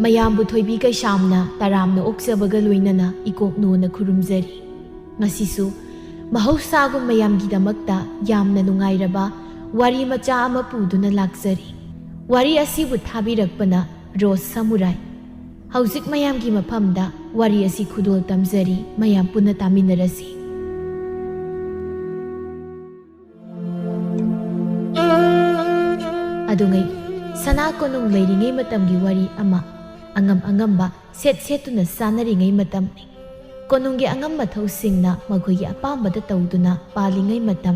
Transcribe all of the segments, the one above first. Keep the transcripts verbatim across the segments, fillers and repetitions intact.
ꯃꯌꯥꯝꯕꯨ ꯊꯣꯏꯕꯤ ꯀꯩꯁꯥꯝꯅ ꯇꯔꯥꯝꯅ ꯑꯣꯛꯆꯕꯒ ꯂꯣꯏꯅꯅ ꯏꯀꯣꯛꯅꯣꯅ ꯈꯨꯔꯨꯝꯖꯔꯤ꯫ ꯉꯁꯤꯁꯨ ꯃꯍꯧꯁꯥꯒꯨꯝ ꯃꯌꯥꯝꯒꯤꯗꯃꯛꯇ ꯌꯥꯝꯅ ꯅꯨꯡꯉꯥꯏꯔꯕ ꯋꯥꯔꯤ ꯃꯆꯥ ꯑꯃ ꯄꯨꯗꯨꯅ ꯂꯥꯛꯆꯔꯤ꯫ ꯋꯥꯔꯤ ꯑꯁꯤꯕꯨ ꯊꯥꯕꯤꯔꯛꯄꯅ ꯔꯣꯁ ꯁꯃꯨꯔꯥꯏ꯫ ꯍꯧꯖꯤꯛ ꯃꯌꯥꯝꯒꯤ ꯃꯐꯝꯗ ꯋꯥꯔꯤ ꯑꯁꯤ ꯈꯨꯗꯣꯜ ꯇꯝꯖꯔꯤ, ꯃꯌꯥꯝ ꯄꯨꯟꯅ ꯇꯥꯃꯤꯟꯅꯔꯁꯤ꯫ ꯑꯗꯨꯉꯩ ꯁꯅꯥ ꯀꯣꯅꯨꯡ ꯂꯩꯔꯤꯉꯩ ꯃꯇꯝꯒꯤ ꯋꯥꯔꯤ ꯑꯃ, ꯑꯉꯝ ꯑꯉꯝꯕ ꯁꯦꯠ ꯁꯦꯠꯇꯨꯅ ꯆꯥꯅꯔꯤꯉꯩ ꯃꯇꯝꯅꯤ꯫ ꯀꯣꯅꯨꯡꯒꯤ ꯑꯉꯝ ꯃꯊꯧꯁꯤꯡꯅ ꯃꯈꯣꯏꯒꯤ ꯑꯄꯥꯝꯕꯗ ꯇꯧꯗꯨꯅ ꯄꯥꯜꯂꯤꯉꯩ ꯃꯇꯝ,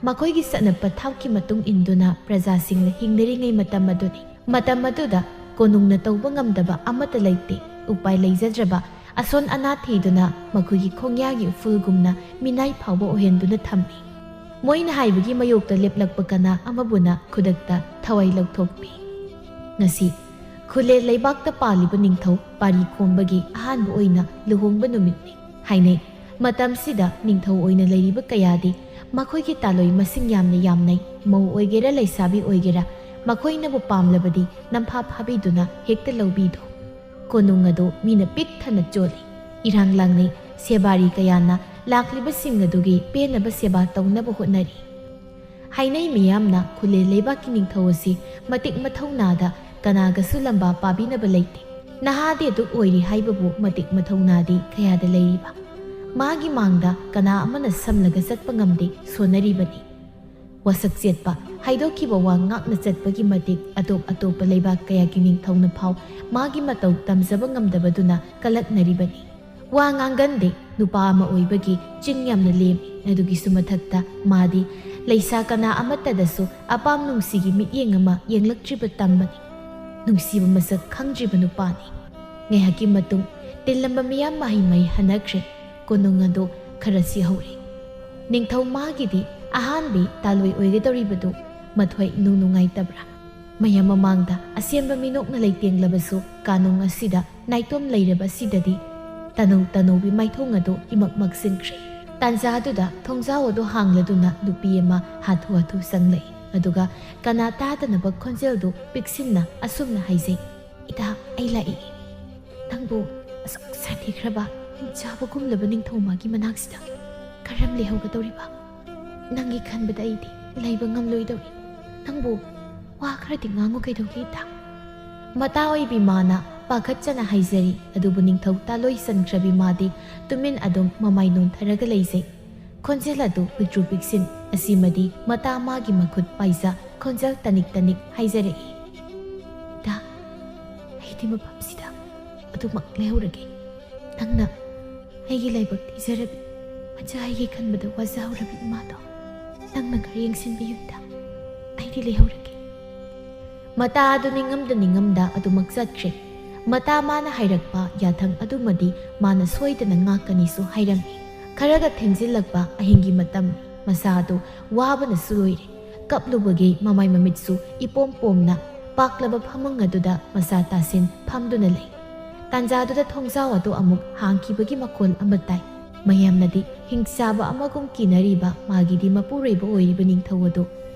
ꯃꯈꯣꯏꯒꯤ ꯆꯠꯅ ꯄꯊꯥꯞꯀꯤ ꯃꯇꯨꯡ ꯏꯟꯗꯨꯅ ꯄ꯭ꯔꯖꯥꯁꯤꯡꯅ ꯍꯤꯡꯅꯔꯤꯉꯩ ꯃꯇꯝ ꯑꯗꯨꯅꯤ꯫ ꯃꯇꯝ ꯑꯗꯨꯗ ꯀꯣꯅꯨꯡꯅ ꯇꯧꯕ ꯉꯝꯗꯕ ꯑꯃꯠꯇ ꯂꯩꯇꯦ꯫ ꯎꯄꯥꯏ ꯂꯩꯖꯗ꯭ꯔꯕ ꯑꯁꯣꯟ ꯑꯅꯥ ꯊꯤꯗꯨꯅ ꯃꯈꯣꯏꯒꯤ ꯈꯣꯡꯌꯥꯒꯤ ꯎꯐꯨꯜꯒꯨꯝꯅ ꯃꯤꯅꯥꯏ ꯐꯥꯎꯕ ꯑꯣꯏꯍꯟꯗꯨꯅ ꯊꯝꯃꯤ꯫ ꯃꯣꯏꯅ ꯍꯥꯏꯕꯒꯤ ꯃꯌꯣꯛꯇ ꯂꯦꯞꯂꯛꯄ ꯀꯅꯥ ꯑꯃꯕꯨꯅ ꯈꯨꯗꯛꯇ ꯊꯋꯥꯏ ꯂꯧꯊꯣꯛꯄꯤ꯫ ꯉꯁꯤ ꯈꯨꯂꯦ ꯂꯩꯕꯥꯛꯇ ꯄꯥꯜꯂꯤꯕ ꯅꯤꯡꯊꯧ ꯄꯥꯔꯤ ꯈꯣꯝꯕꯒꯤ ꯑꯍꯥꯟꯕ ꯑꯣꯏꯅ ꯂꯨꯍꯣꯡꯕ ꯅꯨꯃꯤꯠꯅꯤ ꯍꯥꯏꯅꯩ꯫ ꯃꯇꯝꯁꯤꯗ ꯅꯤꯡꯊꯧ ꯑꯣꯏꯅ ꯂꯩꯔꯤꯕ ꯀꯌꯥꯗꯤ ꯃꯈꯣꯏꯒꯤ ꯇꯥꯂꯣꯏ ꯃꯁꯤꯡ ꯌꯥꯝꯅ ꯌꯥꯝꯅꯩ꯫ ꯃꯧ ꯑꯣꯏꯒꯦꯔꯥ ꯂꯩꯁꯥꯕꯤ ꯑꯣꯏꯒꯦꯔꯥ, ꯃꯈꯣꯏꯅꯕꯨ ꯄꯥꯝꯂꯕꯗꯤ ꯅꯝꯐꯥ ꯐꯥꯕꯤꯗꯨꯅ ꯍꯦꯛꯇ ꯂꯧꯕꯤꯗꯣ꯫ ꯀꯣꯅꯨꯡ ꯑꯗꯨ ꯃꯤꯅ ꯄꯤꯛ ꯊꯟꯅ ꯆꯣꯜꯂꯤ꯫ ꯏꯔꯥꯡ ꯂꯥꯡꯅꯩ꯫ ꯁꯦꯕꯥꯔꯤ ꯀꯌꯥꯅ ꯂꯥꯛꯂꯤꯕꯁꯤꯡ ꯑꯗꯨꯒꯤ ꯄꯦꯟꯅꯕ ꯁꯦꯕꯥ ꯇꯧꯅꯕ ꯍꯣꯠꯅꯔꯤ꯫ ꯍꯥꯏꯅꯩ ꯃꯤꯌꯥꯝꯅ ꯈꯨꯂꯦ ꯂꯩꯕꯥꯛꯀꯤ ꯅꯤꯡꯊꯧ ꯑꯁꯤ ꯃꯇꯤꯛ ꯃꯊꯧꯅꯥꯗ ꯀꯅꯥꯒꯁꯨ ꯂꯝꯕꯥ ꯄꯥꯕꯤꯅꯕ ꯂꯩꯇꯦ꯫ ꯅꯍꯥꯗꯤ ꯑꯗꯨꯛ ꯑꯣꯏꯔꯤ ꯍꯥꯏꯕꯕꯨ ꯃꯇꯤꯛ ꯃꯊꯧꯅꯥꯗꯤ ꯀꯌꯥꯗ ꯂꯩꯔꯤꯕ? ꯃꯥꯒꯤ ꯃꯥꯡꯗ ꯀꯅꯥ ꯑꯃꯅ ꯁꯝꯂꯒ ꯆꯠꯄ ꯉꯝꯗꯦ, ꯁꯣꯟꯅꯔꯤꯕꯅꯤ꯫ ꯋꯥꯁꯛ ꯆꯦꯠꯄ ꯍꯥꯏꯗꯣꯛꯈꯤꯕ ꯋꯥ ꯉꯥꯛꯅ ꯆꯠꯄꯒꯤ ꯃꯇꯤꯛ ꯑꯇꯣꯞ ꯑꯇꯣꯞꯄ ꯂꯩꯕꯥꯛ ꯀꯌꯥꯒꯤ ꯅꯤꯡꯊꯧꯅ ꯐꯥꯎ ꯃꯥꯒꯤ ꯃꯇꯧ ꯇꯝꯖꯕ ꯉꯝꯗꯕꯗꯨꯅ ꯀꯂꯛꯅꯔꯤꯕꯅꯤ꯫ ꯋꯥ ꯉꯥꯡꯒꯟꯗꯦ꯫ ꯅꯨꯄꯥ ꯑꯃ ꯑꯣꯏꯕꯒꯤ ꯆꯤꯟ ꯌꯥꯝꯅ ꯂꯦꯝꯃꯤ꯫ ꯑꯗꯨꯒꯤꯁꯨ ꯃꯊꯛꯇ ꯃꯥꯗꯤ ꯂꯩꯁꯥ ꯀꯅꯥ ꯑꯃꯠꯇꯗꯁꯨ ꯑꯄꯥꯝ ꯅꯨꯡꯁꯤꯒꯤ ꯃꯤꯠꯌꯦꯡ ꯑꯃ ꯌꯦꯡꯂꯛꯇ꯭ꯔꯤꯕ ꯇꯝꯕꯅꯤ꯫ ꯅꯨꯡꯁꯤꯕ ꯃꯁꯛ ꯈꯪꯗ꯭ꯔꯤꯕ ꯅꯨꯄꯥꯅꯤ꯫ ꯉꯥꯏꯍꯥꯛꯀꯤ ꯃꯇꯨꯡ ꯇꯤꯜꯂꯝꯕ ꯃꯤꯌꯥꯝ ꯃꯍꯩ ꯃꯍꯩ ꯍꯟꯅꯈ꯭ꯔꯦ꯫ ꯀꯣꯅꯨꯡ ꯑꯗꯨ ꯈꯔ ꯁꯤꯍꯧꯔꯦ꯫ ꯅꯤꯡꯊꯧ ꯃꯥꯒꯤꯗꯤ ꯑꯍꯥꯟꯕꯤ ꯇꯥꯂꯣꯏ ꯑꯣꯏꯒꯗꯧꯔꯤꯕꯗꯨ ꯃꯊꯣꯏ ꯅꯨꯡ ꯅꯨꯡꯉꯥꯏꯇꯕ꯭ꯔꯥ? ꯃꯌꯥꯝ ꯃꯃꯥꯡꯗ ꯑꯁꯦꯝꯕ ꯃꯤꯅꯣꯛꯅ ꯂꯩꯇꯦꯡꯂꯕꯁꯨ ꯀꯥꯅꯨꯡ ꯑꯁꯤꯗ ꯅꯥꯏꯇꯣꯝ ꯂꯩꯔꯕ ꯑꯁꯤꯗꯗꯤ ꯇꯅꯧ ꯇꯅꯧꯕꯤ ꯃꯥꯏꯊꯣꯡ ꯑꯗꯨ ꯏꯃꯛ ꯃꯛꯁꯤꯟꯈ꯭ꯔꯦ꯫ ꯇꯥꯟꯖꯥꯗꯨꯗ ꯊꯣꯡꯖꯥꯎ ꯑꯗꯨ ꯍꯥꯡꯂꯗꯨꯅ ꯅꯨꯄꯤ ꯑꯃ ꯍꯥꯊꯨ ꯍꯥꯊꯨ ꯆꯪꯂꯛꯏ꯫ ꯑꯗꯨꯒ ꯀꯅꯥ ꯇꯥꯗꯅꯕ ꯈꯣꯟꯖꯦꯜꯗꯨ ꯄꯤꯛꯁꯤꯟꯅ ꯑꯁꯨꯝꯅ ꯍꯥꯏꯖꯩ, "ꯏꯇꯥ, ꯑꯩ ꯂꯥꯛꯏ꯫ ꯅꯪꯕꯨ ꯑꯁꯨꯛ ꯁꯥꯊꯤꯈ꯭ꯔꯕ ꯍꯤꯡꯆꯥꯕꯒꯨꯝꯂꯕ ꯅꯤꯡꯊꯧ ꯃꯥꯒꯤ ꯃꯅꯥꯛꯁꯤꯗ ꯀꯔꯝ ꯂꯩꯍꯧꯒꯗꯧꯔꯤꯕ? ꯅꯪꯒꯤ ꯈꯟꯕꯗ ꯑꯩꯗꯤ ꯂꯩꯕ ꯉꯝꯂꯣꯏꯗꯧꯔꯤ꯫ ꯅꯪꯕꯨ ꯋꯥ ꯈꯔꯗꯤ ꯉꯥꯡꯉꯨ ꯀꯩꯗꯧꯒꯦ ꯏꯇꯥ?" ꯃꯇꯥ ꯑꯣꯏꯕꯤ ꯃꯥꯅ ꯄꯥꯈꯠꯆꯅ ꯍꯥꯏꯖꯔꯤ꯫ ꯑꯗꯨꯕꯨ ꯅꯤꯡꯊꯧ ꯇꯥꯂꯣꯏ ꯆꯟꯈ꯭ꯔꯕꯤ ꯃꯥꯗꯤ ꯇꯨꯃꯤꯟ ꯑꯗꯨꯝ ꯃꯃꯥꯏ ꯅꯣꯟꯊꯔꯒ ꯂꯩꯖꯩ꯫ ꯈꯣꯟꯖꯦꯜ ꯑꯗꯨ ꯄꯤꯛꯇ꯭ꯔꯨ ꯄꯤꯛꯁꯤꯟ ꯑꯁꯤꯃꯗꯤ ꯃꯇꯥ ꯃꯥꯒꯤ ꯃꯈꯨꯠ ꯄꯥꯏꯖ ꯈꯣꯟꯖꯦꯜ ꯇꯅꯤꯛ ꯇꯅꯤꯛ ꯍꯥꯏꯖꯔꯛꯏ, "ꯏꯇꯥ, ꯑꯩꯗꯤ ꯃꯐꯝꯁꯤꯗ ꯑꯗꯨꯃꯛ ꯂꯩꯍꯧꯔꯒꯦ꯫ ꯅꯪꯅ ꯑꯩꯒꯤ ꯂꯥꯏꯕꯛ ꯊꯤꯖꯔꯕꯤ, ꯃꯆꯥ ꯑꯩꯒꯤ ꯈꯟꯕꯗ ꯋꯥꯖꯍꯧꯔꯕꯤ ꯏꯃꯥꯗꯣ ꯅꯪꯅ ꯈꯔ ꯌꯦꯡꯁꯤꯟꯕꯤꯌꯨ ꯏꯇꯥ꯫ ꯑꯩꯗꯤ ꯂꯩꯍꯧꯔꯒꯦ꯫" ꯃꯇꯥ ꯑꯗꯨ ꯅꯤꯡꯉꯝꯗ ꯅꯤꯡꯉꯝꯗ ꯑꯗꯨꯃꯛ ꯆꯠꯈ꯭ꯔꯦ꯫ ꯃꯇꯥ ꯃꯥꯅ ꯍꯥꯏꯔꯛꯄ ꯌꯥꯊꯪ ꯑꯗꯨꯃꯗꯤ ꯃꯥꯅ ꯁꯣꯏꯗꯅ ꯉꯥꯛꯀꯅꯤꯁꯨ ꯍꯥꯏꯔꯝꯃꯤ꯫ ꯈꯔꯒ ꯊꯦꯡꯖꯤꯜꯂꯛꯄ ꯑꯍꯤꯡꯒꯤ ꯃꯇꯝ, ꯃꯁꯥ ꯑꯗꯨ ꯋꯥꯕꯅꯁꯨ ꯂꯣꯏꯔꯦ꯫ ꯀꯞꯂꯨꯕꯒꯤ ꯃꯃꯥꯏ ꯃꯃꯤꯠꯁꯨ ꯏꯄꯣꯝ ꯄꯣꯝꯅ ꯄꯥꯛꯂꯕ ꯐꯃꯨꯡ ꯑꯗꯨꯗ ꯃꯁꯥ ꯇꯥꯁꯤꯟ ꯐꯝꯗꯨꯅ ꯂꯩ꯫ ꯇꯥꯟꯖꯥꯗꯨꯗ ꯊꯣꯡꯖꯥꯎ ꯑꯗꯨ ꯑꯃꯨꯛ ꯍꯥꯡꯈꯤꯕꯒꯤ ꯃꯈꯣꯜ ꯑꯃ ꯇꯥꯏ꯫ ꯃꯌꯥꯝꯅꯗꯤ ꯍꯤꯡꯆꯥꯕ ꯑꯃꯒꯨꯝ ꯀꯤꯅꯔꯤꯕ ꯃꯥꯒꯤꯗꯤ ꯃꯄꯨꯔꯣꯏꯕ ꯑꯣꯏꯔꯤꯕ ꯅꯤꯡꯊꯧ ꯑꯗꯨ,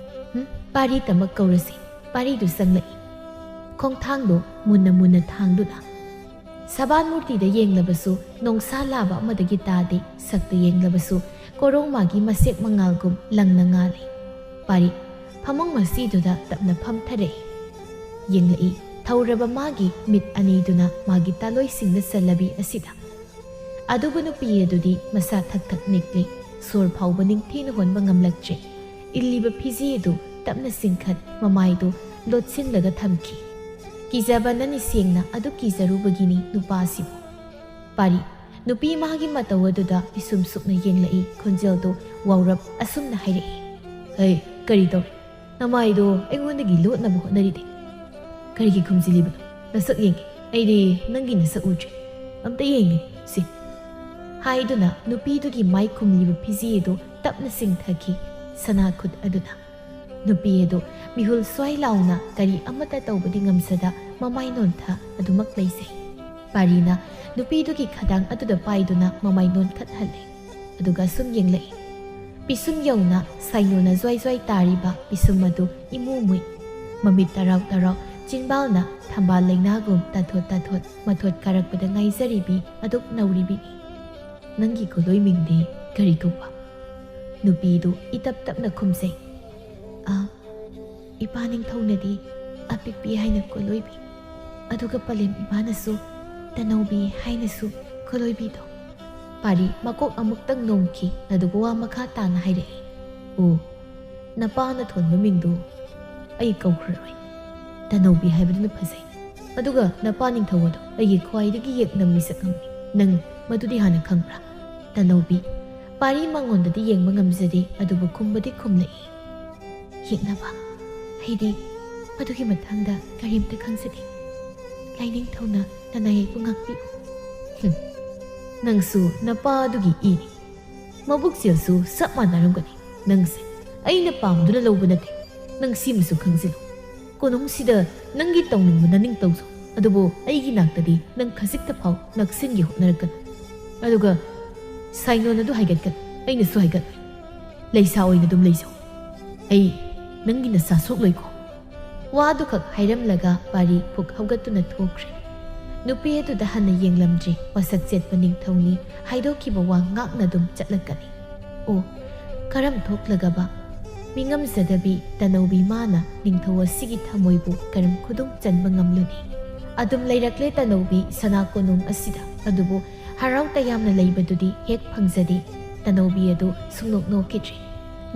"ꯍꯨꯝ, ꯄꯥꯔꯤ ꯇꯃꯛ ꯀꯧꯔꯁꯤ꯫" ꯄꯥꯔꯤꯗꯨ ꯆꯪꯂꯛꯏ꯫ ꯈꯣꯡꯊꯥꯡꯗꯣ ꯃꯨꯟꯅ ꯃꯨꯟꯅ ꯊꯥꯡꯗꯨꯅ꯫ ꯁꯕꯥꯟ ꯃꯨꯔꯇꯤꯗ ꯌꯦꯡꯂꯕꯁꯨ ꯅꯣꯡꯁꯥ ꯂꯥꯕ ꯑꯃꯗꯒꯤ ꯇꯥꯗꯦ, ꯁꯛꯇ ꯌꯦꯡꯂꯕꯁꯨ ꯀꯣꯔꯣꯡꯃꯥꯒꯤ ꯃꯁꯦꯛ ꯃꯉꯥꯜꯒꯨꯝ ꯂꯪꯅ ꯉꯥꯜꯂꯤ꯫ ꯄꯥꯔꯤ ꯐꯃꯨꯡ ꯃꯁꯤꯗꯨꯗ ꯇꯞꯅ ꯐꯝꯊꯔꯛꯏ꯫ ꯌꯦꯡꯂꯛꯏ꯫ ꯊꯧꯔꯕ ꯃꯥꯒꯤ ꯃꯤꯠ ꯑꯅꯤꯗꯨꯅ ꯃꯥꯒꯤ ꯇꯥꯂꯣꯏꯁꯤꯡꯗ ꯆꯜꯂꯕꯤ ꯑꯁꯤꯗ꯫ ꯑꯗꯨꯕꯨ ꯅꯨꯄꯤ ꯑꯗꯨꯗꯤ ꯃꯁꯥ ꯊꯛ ꯊꯛ ꯅꯤꯛꯂꯤ꯫ ꯁꯣꯔ ꯐꯥꯎꯕ ꯅꯤꯡꯊꯤꯅ ꯍꯣꯟꯕ ꯉꯝꯂꯛꯇ꯭ꯔꯦ꯫ ꯏꯜꯂꯤꯕ ꯐꯤꯖꯤ ꯑꯗꯨ ꯇꯞꯅ ꯆꯤꯡꯈꯠ, ꯃꯃꯥꯏꯗꯨ ꯂꯣꯠꯁꯤꯜꯂꯒ ꯊꯝꯈꯤ꯫ ꯀꯤꯖꯕꯅꯅꯤ ꯁꯦꯡꯅ ꯑꯗꯨ ꯀꯤꯖꯔꯨꯕꯒꯤꯅꯤ ꯅꯨꯄꯥꯁꯤꯕꯨ꯫ ꯄꯥꯔꯤ ꯅꯨꯄꯤ ꯃꯥꯒꯤ ꯃꯇꯧ ꯑꯗꯨꯗ ꯄꯤꯁꯨꯝ ꯁꯨꯛꯅ ꯌꯦꯡꯂꯛꯏ꯫ ꯈꯣꯟꯖꯦꯜꯗꯨ ꯋꯥꯎꯔꯞ ꯑꯁꯨꯝꯅ ꯍꯥꯏꯔꯛꯏ, "ꯍꯩ, ꯀꯔꯤ ꯇꯧꯔꯤ? ꯅꯃꯥꯏꯗꯣ ꯑꯩꯉꯣꯟꯗꯒꯤ ꯂꯣꯠꯅꯕ ꯍꯣꯠꯅꯔꯤꯗꯤ? ꯀꯔꯤꯒꯤ ꯈꯨꯝꯖꯤꯜꯂꯤꯕꯅꯣ? ꯅꯁꯛ ꯌꯦꯡꯒꯦ꯫ ꯑꯩꯗꯤ ꯅꯪꯒꯤ ꯅꯁꯛ ꯎꯗ꯭ꯔꯤ꯫ ꯑꯝꯇ ꯌꯦꯡꯒꯦ, ꯁꯤ꯫" ꯍꯥꯏꯗꯨꯅ ꯅꯨꯄꯤꯗꯨꯒꯤ ꯃꯥꯏ ꯈꯨꯝꯂꯤꯕ ꯐꯤꯖꯤ ꯑꯗꯨ ꯇꯞꯅ ꯆꯤꯡꯊꯈꯤ ꯁꯅꯥ ꯈꯨꯠ ꯑꯗꯨꯅ꯫ ꯅꯨꯄꯤ ꯑꯗꯨ ꯃꯤꯍꯨꯜ ꯁ꯭ꯋꯥꯏ ꯂꯥꯎꯅ ꯀꯔꯤ ꯑꯃꯠꯇ ꯇꯧꯕꯗꯤ ꯉꯝꯖꯗ ꯃꯃꯥꯏ ꯅꯣꯟꯊ ꯑꯗꯨꯃꯛ ꯂꯩꯖꯩ꯫ ꯄꯥꯔꯤꯅ ꯅꯨꯄꯤꯗꯨꯒꯤ ꯈꯗꯥꯡ ꯑꯗꯨꯗ ꯄꯥꯏꯗꯨꯅ ꯃꯃꯥꯏ ꯅꯣꯟꯈꯠꯍꯜꯂꯦ꯫ ꯑꯗꯨꯒ ꯁꯨꯝ ꯌꯦꯡꯂꯛꯏ꯫ ꯄꯤꯁꯨꯝ ꯌꯧꯅ ꯁꯥꯏꯅꯣꯅ ꯖ꯭ꯋꯥꯏ ꯖ꯭ꯋꯥꯏ ꯇꯥꯔꯤꯕ ꯄꯤꯁꯨꯝ ꯑꯗꯨ ꯏꯃꯨ ꯃꯨꯏ꯫ ꯃꯃꯤꯠ ꯇꯔꯥꯎ ꯇꯔꯥꯎ, ꯆꯤꯟꯕꯥꯜꯅ ꯊꯝꯕꯥꯜ ꯂꯩꯅꯥꯒꯨꯝ ꯇꯥꯊꯣꯠ ꯇꯥꯊꯣꯠ ꯃꯊꯣꯠ ꯀꯥꯔꯛꯄꯗ ꯉꯥꯏꯖꯔꯤꯕꯤ ꯑꯗꯨꯛ ꯅꯧꯔꯤꯕꯤꯅꯤ꯫ "ꯅꯪꯒꯤ ꯀꯣꯂꯣꯏ ꯃꯤꯡꯗꯤ ꯀꯔꯤ ꯀꯧꯕ?" ꯅꯨꯄꯤꯗꯨ ꯏꯇꯞ ꯇꯞꯅ ꯈꯨꯝꯖꯩ꯫ "ꯑ, ꯏꯄꯥ ꯅꯤꯡꯊꯧꯅꯗꯤ ꯑꯄꯤꯛꯄꯤ ꯍꯥꯏꯅ ꯀꯣꯂꯣꯏꯕꯤ, ꯑꯗꯨꯒ ꯄꯂꯦꯝ ꯏꯃꯥꯅꯁꯨ ꯇꯅꯧꯕꯤ ꯍꯥꯏꯅꯁꯨ ꯀꯣꯂꯣꯏꯕꯤꯗꯣ꯫" ꯄꯥꯔꯤ ꯃꯀꯣꯛ ꯑꯃꯨꯛꯇꯪ ꯅꯣꯝꯈꯤ, ꯑꯗꯨꯒ ꯋꯥ ꯃꯈꯥ ꯇꯥꯅ ꯍꯥꯏꯔꯛꯏ꯫ "ꯑꯣ, ꯅꯄꯥꯅ ꯊꯣꯟꯕ ꯃꯤꯡꯗꯨ ꯑꯩ ꯀꯧꯈ꯭ꯔꯔꯣꯏ꯫ ꯇꯅꯧꯕꯤ ꯍꯥꯏꯕꯗꯨꯅ ꯐꯖꯩ꯫ ꯑꯗꯨꯒ ꯅꯄꯥ ꯅꯤꯡꯊꯧ ꯑꯗꯣ ꯑꯩꯒꯤ ꯈ꯭ꯋꯥꯏꯗꯒꯤ ꯌꯦꯛꯅ ꯃꯤꯁꯛ ꯑꯃꯅꯤ꯫ ꯅꯪ ꯃꯗꯨꯗꯤ ꯍꯥꯟꯅ ꯈꯪꯕ꯭ꯔꯥ?" ꯇꯅꯧꯕꯤ꯫ ꯄꯥꯔꯤ ꯃꯉꯣꯟꯗꯗꯤ ꯌꯦꯡꯕ ꯉꯝꯖꯗꯦ, ꯑꯗꯨꯕꯨ ꯈꯨꯝꯕꯗꯤ ꯈꯨꯝꯂꯛꯏ꯫ "ꯌꯦꯛꯅꯕ? ꯑꯩꯗꯤ ꯃꯗꯨꯒꯤ ꯃꯇꯥꯡꯗ ꯀꯔꯤꯝꯇ ꯈꯪꯖꯗꯦ꯫ ꯂꯥꯏꯅꯤꯡꯊꯧꯅ ꯅꯅꯥꯏ ꯑꯩꯕꯨ ꯉꯥꯛꯄꯤꯌꯨ꯫" "ꯍꯨꯝ, ꯅꯪꯁꯨ ꯅꯄꯥ ꯑꯗꯨꯒꯤ ꯏꯅꯤ꯫ ꯃꯕꯨꯛꯆꯦꯜꯁꯨ ꯆꯞ ꯃꯥꯟꯅꯔꯝꯒꯅꯤ꯫ ꯅꯪꯁꯦ ꯑꯩꯅ ꯄꯥꯝꯗꯨꯅ ꯂꯧꯕ ꯅꯠꯇꯦ꯫ ꯅꯪ ꯁꯤꯃꯁꯨ ꯈꯪꯖꯤꯜꯂꯨ꯫ ꯀꯣꯅꯨꯡꯁꯤꯗ ꯅꯪꯒꯤ ꯇꯧꯅꯤꯡꯕ ꯅꯅꯤꯡ ꯇꯧꯖꯧ꯫ ꯑꯗꯨꯕꯨ ꯑꯩꯒꯤ ꯅꯥꯛꯇꯗꯤ ꯅꯪ ꯈꯖꯤꯛꯇ ꯐꯥꯎ ꯅꯛꯁꯤꯟꯒꯦ ꯍꯣꯠꯅꯔꯛꯀꯅꯨ꯫ ꯑꯗꯨꯒ ꯁꯥꯏꯅꯣꯟ ꯑꯗꯨ ꯍꯥꯏꯒꯠꯀꯅꯨ, ꯑꯩꯅꯁꯨ ꯍꯥꯏꯒꯠꯂꯣꯏ꯫ ꯂꯩꯁꯥ ꯑꯣꯏꯅ ꯑꯗꯨꯝ ꯂꯩꯖꯧ꯫ ꯑꯩ ꯅꯪꯒꯤ ꯅꯆꯥ ꯁꯣꯛꯂꯣꯏꯀꯣ꯫" ꯋꯥꯗꯨꯈꯛ ꯍꯥꯏꯔꯝꯂꯒ ꯄꯥꯔꯤ ꯐꯨꯛ ꯍꯧꯒꯠꯇꯨꯅ ꯊꯣꯛꯈ꯭ꯔꯦ꯫ ꯅꯨꯄꯤ ꯑꯗꯨꯗ ꯍꯟꯅ ꯌꯦꯡꯂꯝꯗ꯭ꯔꯤ꯫ ꯋꯥꯁꯛ ꯆꯦꯠꯄ ꯅꯤꯡꯊꯧꯅꯤ꯫ ꯍꯥꯏꯗꯣꯛꯈꯤꯕ ꯋꯥ ꯉꯥꯛꯅ ꯑꯗꯨꯝ ꯆꯠꯂꯛꯀꯅꯤ꯫ ꯑꯣ, ꯀꯔꯝ ꯊꯣꯛꯂꯒꯕ? ꯃꯤꯉꯝꯖꯗꯕꯤ ꯇꯅꯧꯕꯤ ꯃꯥꯅ ꯅꯤꯡꯊꯧ ꯑꯁꯤꯒꯤ ꯊꯃꯣꯏꯕꯨ ꯀꯔꯝ ꯈꯨꯗꯨꯝ ꯆꯟꯕ ꯉꯝꯂꯨꯅꯤ? ꯑꯗꯨꯝ ꯂꯩꯔꯛꯂꯦ ꯇꯅꯧꯕꯤ ꯁꯅꯥ ꯀꯣꯅꯨꯡ ꯑꯁꯤꯗ, ꯑꯗꯨꯕꯨ ꯍꯔꯥꯎ ꯇꯌꯥꯝꯅ ꯂꯩꯕꯗꯨꯗꯤ ꯍꯦꯛ ꯐꯪꯖꯗꯦ꯫ ꯇꯅꯧꯕꯤ ꯑꯗꯨ ꯁꯨꯡꯅꯣꯛ ꯅꯣꯛꯈꯤꯗ꯭ꯔꯦ꯫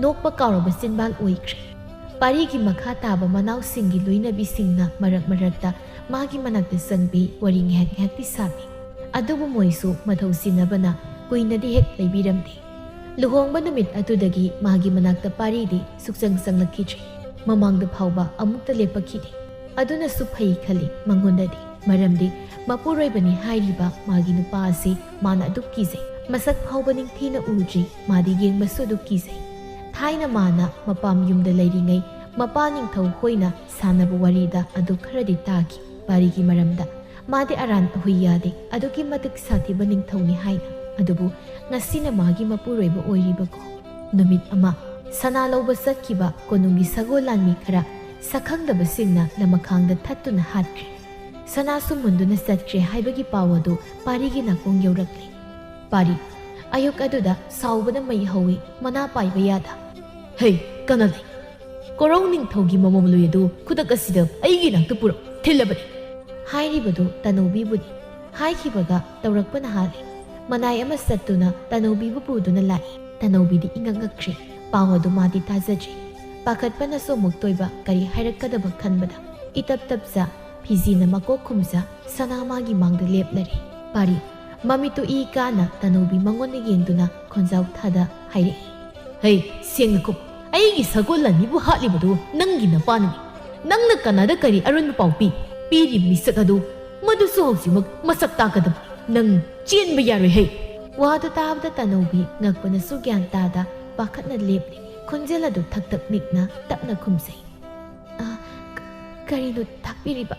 ꯅꯣꯛꯄ ꯀꯥꯎꯔꯕ ꯆꯤꯟꯕꯥꯜ ꯑꯣꯏꯈ꯭ꯔꯦ꯫ ꯄꯥꯔꯤꯒꯤ ꯃꯈꯥ ꯇꯥꯕ ꯃꯅꯥꯎꯁꯤꯡꯒꯤ ꯂꯣꯏꯅꯕꯤꯁꯤꯡꯅ ꯃꯔꯛ ꯃꯔꯛꯇ ꯃꯥꯒꯤ ꯃꯅꯥꯛꯇ ꯆꯪꯕꯤ ꯋꯥꯔꯤ ꯉꯥꯏꯍꯥꯛ ꯉꯥꯏꯍꯥꯛꯇꯤ ꯁꯥꯕꯤ꯫ ꯑꯗꯨꯕꯨ ꯃꯣꯏꯁꯨ ꯃꯊꯧ ꯆꯤꯟꯅꯕꯅ ꯀꯨꯏꯅꯗꯤ ꯍꯦꯛ ꯂꯩꯕꯤꯔꯝꯗꯦ꯫ ꯂꯨꯍꯣꯡꯕ ꯅꯨꯃꯤꯠ ꯑꯗꯨꯗꯒꯤ ꯃꯥꯒꯤ ꯃꯅꯥꯛꯇ ꯄꯥꯔꯤꯗꯤ ꯁꯨꯛꯆꯪ ꯆꯪꯂꯛꯈꯤꯗ꯭ꯔꯦ꯫ ꯃꯃꯥꯡꯗ ꯐꯥꯎꯕ ꯑꯃꯨꯛꯇ ꯂꯦꯞꯄꯛꯈꯤꯗꯦ꯫ ꯑꯗꯨꯅꯁꯨ ꯐꯩ ꯈꯜꯂꯤ ꯃꯉꯣꯟꯗꯗꯤ, ꯃꯔꯝꯗꯤ ꯃꯄꯨꯔꯣꯏꯕꯅꯤ ꯍꯥꯏꯔꯤꯕ ꯃꯥꯒꯤ ꯅꯨꯄꯥ ꯑꯁꯤ ꯃꯥꯅ ꯑꯗꯨꯛ ꯀꯤꯖꯩ꯫ ꯃꯁꯛ ꯐꯥꯎꯕ ꯅꯤꯡꯊꯤꯅ ꯎꯗ꯭ꯔꯤ꯫ ꯃꯥꯗꯤ ꯌꯦꯡꯕꯁꯨ ꯑꯗꯨꯛ ꯀꯤꯖꯩ꯫ ꯊꯥꯏꯅ ꯃꯥꯅ ꯃꯄꯥꯝ ꯌꯨꯝꯗ ꯂꯩꯔꯤꯉꯩ ꯃꯄꯥ ꯅꯤꯡꯊꯧ ꯍꯣꯏꯅ ꯁꯥꯟꯅꯕ ꯋꯥꯔꯤꯗ ꯑꯗꯨ ꯈꯔꯗꯤ ꯇꯥꯈꯤ꯫ ꯄꯥꯔꯤꯒꯤ ꯃꯔꯝꯗ ꯃꯥꯗꯤ ꯑꯔꯥꯟ ꯑꯍꯨꯏ ꯌꯥꯗꯦ, ꯑꯗꯨꯛꯀꯤ ꯃꯇꯤꯛ ꯁꯥꯊꯤꯕ ꯅꯤꯡꯊꯧꯅꯤ ꯍꯥꯏꯅ꯫ ꯑꯗꯨꯕꯨ ꯉꯁꯤꯅ ꯃꯥꯒꯤ ꯃꯄꯨꯔꯣꯏꯕ ꯑꯣꯏꯔꯤꯕꯀꯣ꯫ ꯅꯨꯃꯤꯠ ꯑꯃ ꯁꯅꯥ ꯂꯧꯕ ꯆꯠꯈꯤꯕ ꯀꯣꯅꯨꯡꯒꯤ ꯁꯒꯣꯜ ꯂꯥꯟꯃꯤ ꯈꯔ ꯁꯛꯈꯪꯗꯕꯁꯤꯡꯅ ꯂꯃꯈꯥꯡꯗ ꯊꯠꯇꯨꯅ ꯍꯥꯠꯈ꯭ꯔꯦ꯫ ꯁꯅꯥꯁꯨ ꯃꯨꯟꯗꯨꯅ ꯆꯠꯈ꯭ꯔꯦ ꯍꯥꯏꯕꯒꯤ ꯄꯥꯎ ꯑꯗꯨ ꯄꯥꯔꯤꯒꯤ ꯅꯥꯀꯣꯡ ꯌꯧꯔꯛꯂꯦ꯫ ꯄꯥꯔꯤ, ꯑꯌꯨꯛ ꯑꯗꯨꯗ ꯁꯥꯎꯕꯅ ꯃꯩ ꯍꯧꯏ, ꯃꯅꯥ ꯄꯥꯏꯕ ꯌꯥꯗ꯫ "ꯍꯩ, ꯀꯅꯥ ꯂꯩ? ꯀꯣꯔꯧ ꯅꯤꯡꯊꯧꯒꯤ ꯃꯃꯣꯝꯂꯣꯏ ꯑꯗꯨ ꯈꯨꯗꯛ ꯑꯁꯤꯗ ꯑꯩꯒꯤ ꯏꯅꯥꯛꯇ ꯄꯨꯔꯛ, ꯊꯤꯜꯂꯕꯅꯤ!" ꯍꯥꯏꯔꯤꯕꯗꯨ ꯇꯅꯧꯕꯤꯕꯨꯅꯤ꯫ ꯍꯥꯏꯈꯤꯕꯒ ꯇꯧꯔꯛꯄꯅ ꯍꯥꯜꯂꯦ꯫ ꯃꯅꯥꯏ ꯑꯃ ꯆꯠꯇꯨꯅ ꯇꯅꯧꯕꯤꯕꯨ ꯄꯨꯗꯨꯅ ꯂꯥꯛꯏ꯫ ꯇꯅꯧꯕꯤꯗꯤ ꯏꯉꯛ ꯉꯛꯈ꯭ꯔꯦ꯫ ꯄꯥꯎ ꯑꯗꯨ ꯃꯥꯗꯤ ꯇꯥꯖꯗ꯭ꯔꯤ꯫ ꯄꯥꯈꯠꯄꯅꯁꯨ ꯑꯃꯨꯛꯇꯣꯏꯕ ꯀꯔꯤ ꯍꯥꯏꯔꯛꯀꯗꯕ ꯈꯟꯕꯗ ꯏꯇꯞ ꯇꯞꯆ, ꯐꯤꯖꯤꯅ ꯃꯀꯣꯛ ꯈꯨꯝꯖ, ꯁꯅꯥ ꯃꯥꯒꯤ ꯃꯥꯡꯗ ꯂꯦꯞꯂꯔꯦ꯫ ꯄꯥꯔꯤ, ꯃꯃꯤꯠꯇꯨ ꯏ ꯀꯥꯅ ꯇꯅꯧꯕꯤ ꯃꯉꯣꯟꯗ ꯌꯦꯡꯗꯨꯅ ꯈꯣꯟꯖꯥꯎ ꯊꯥꯗ ꯍꯥꯏꯔꯛꯏ꯫ "ꯍꯩ, ꯁꯦꯡꯅ ꯈꯨꯝ꯫ ꯑꯩꯒꯤ ꯁꯒꯣꯜ ꯂꯥꯟꯃꯤꯕꯨ ꯍꯥꯠꯂꯤꯕꯗꯨ ꯅꯪꯒꯤ ꯅꯄꯥꯅꯅꯤ꯫ ꯅꯪꯅ ꯀꯅꯥꯗ ꯀꯔꯤ ꯑꯔꯣꯟꯕ ꯄꯥꯎ ꯄꯤ? ꯄꯤꯔꯤꯕ ꯃꯤꯁꯛ ꯑꯗꯨ ꯃꯗꯨꯁꯨ ꯍꯧꯖꯤꯛꯃꯛ ꯃꯁꯛ ꯇꯥꯛꯀꯗꯕꯅꯤ꯫ ꯅꯪ ꯆꯦꯟꯕ ꯌꯥꯔꯣꯏ ꯍꯩ!" ꯋꯥꯗꯨ ꯇꯥꯕꯗ ꯇꯅꯧꯕꯤ ꯉꯛꯄꯅꯁꯨ ꯒ꯭ꯌꯥꯟ ꯇꯥꯗ ꯄꯥꯈꯠꯅ ꯂꯦꯞꯂꯤ꯫ ꯈꯣꯟꯖꯦꯜ ꯑꯗꯨ ꯊꯛ ꯊꯛ ꯅꯤꯛꯅ ꯇꯞꯅ ꯈꯨꯝꯖꯩ꯫ "ꯑ, ꯀ-, ꯀꯔꯤꯅꯣ ꯇꯥꯛꯄꯤꯔꯤꯕ?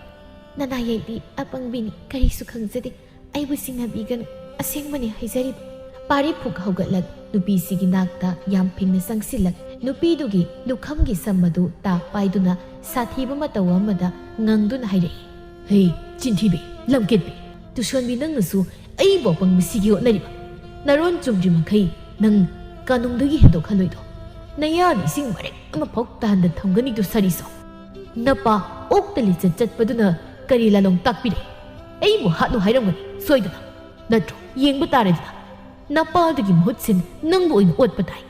ꯅꯅꯥꯏ ꯑꯩꯗꯤ ꯑꯄꯪꯕꯤꯅꯤ, ꯀꯔꯤꯁꯨ ꯈꯪꯖꯗꯦ꯫ ꯑꯩꯕꯨ ꯆꯤꯡꯅꯕꯤꯒꯅꯨ, ꯑꯁꯦꯡꯕꯅꯤ ꯍꯥꯏꯖꯔꯤꯕ꯫" ꯄꯥꯔꯤ ꯐꯨꯛ ꯍꯧꯒꯠꯂꯛ, ꯅꯨꯄꯤꯁꯤꯒꯤ ꯅꯥꯛꯇ ꯌꯥꯝ ꯐꯤꯡꯅ ꯆꯪꯁꯤꯜꯂꯛ, ꯅꯨꯄꯤꯗꯨꯒꯤ ꯂꯨꯈꯝꯒꯤ ꯁꯝ ꯑꯗꯨ ꯇꯥ ꯄꯥꯏꯗꯨꯅ ꯁꯥꯊꯤꯕ ꯃꯇꯧ ꯑꯃꯗ ꯉꯪꯗꯨꯅ ꯍꯥꯏꯔꯛꯏ꯫ "ꯍꯦ, ꯆꯤꯟꯊꯤꯕꯤ, ꯂꯝꯀꯦꯠꯄꯤ, ꯇꯨꯁꯣꯟꯕꯤ, ꯅꯪꯅꯁꯨ ꯑꯩꯕꯨ ꯑꯄꯪꯕꯁꯤꯒꯤ ꯍꯣꯠꯅꯔꯤꯕ? ꯅꯔꯣꯟ ꯆꯨꯝꯗ꯭ꯔꯤ ꯃꯈꯩ ꯅꯪ ꯀꯥꯅꯨꯡꯗꯒꯤ ꯍꯦꯟꯗꯣꯛꯍꯜꯂꯣꯏꯗꯣ꯫ ꯅꯌꯥꯅ ꯏꯁꯤꯡ ꯃꯔꯦꯛ ꯑꯃꯐꯥꯎ ꯇꯥꯍꯟꯗ ꯊꯝꯒꯅꯤꯗꯣ ꯁꯥꯔꯤꯁꯣ꯫ ꯅꯄꯥ ꯑꯣꯛꯇ ꯂꯤꯆꯠ ꯆꯠꯄꯗꯨꯅ ꯀꯔꯤ ꯂꯥꯂꯣꯡ ꯇꯥꯛꯄꯤꯔꯦ? ꯑꯩꯕꯨ ꯍꯥꯠꯂꯨ ꯍꯥꯏꯔꯝꯒꯅꯤ ꯁꯣꯏꯗꯅ꯫ ꯅꯠꯇ꯭ꯔꯣ? ꯌꯦꯡꯕ ꯇꯥꯔꯦꯗꯅ꯫ ꯅꯄꯥꯗꯨꯒꯤ ꯃꯍꯨꯠ ꯁꯤꯟ ꯅꯪꯕꯨ ꯑꯣꯏꯅ ꯑꯣꯠꯄ ꯇꯥꯏ꯫"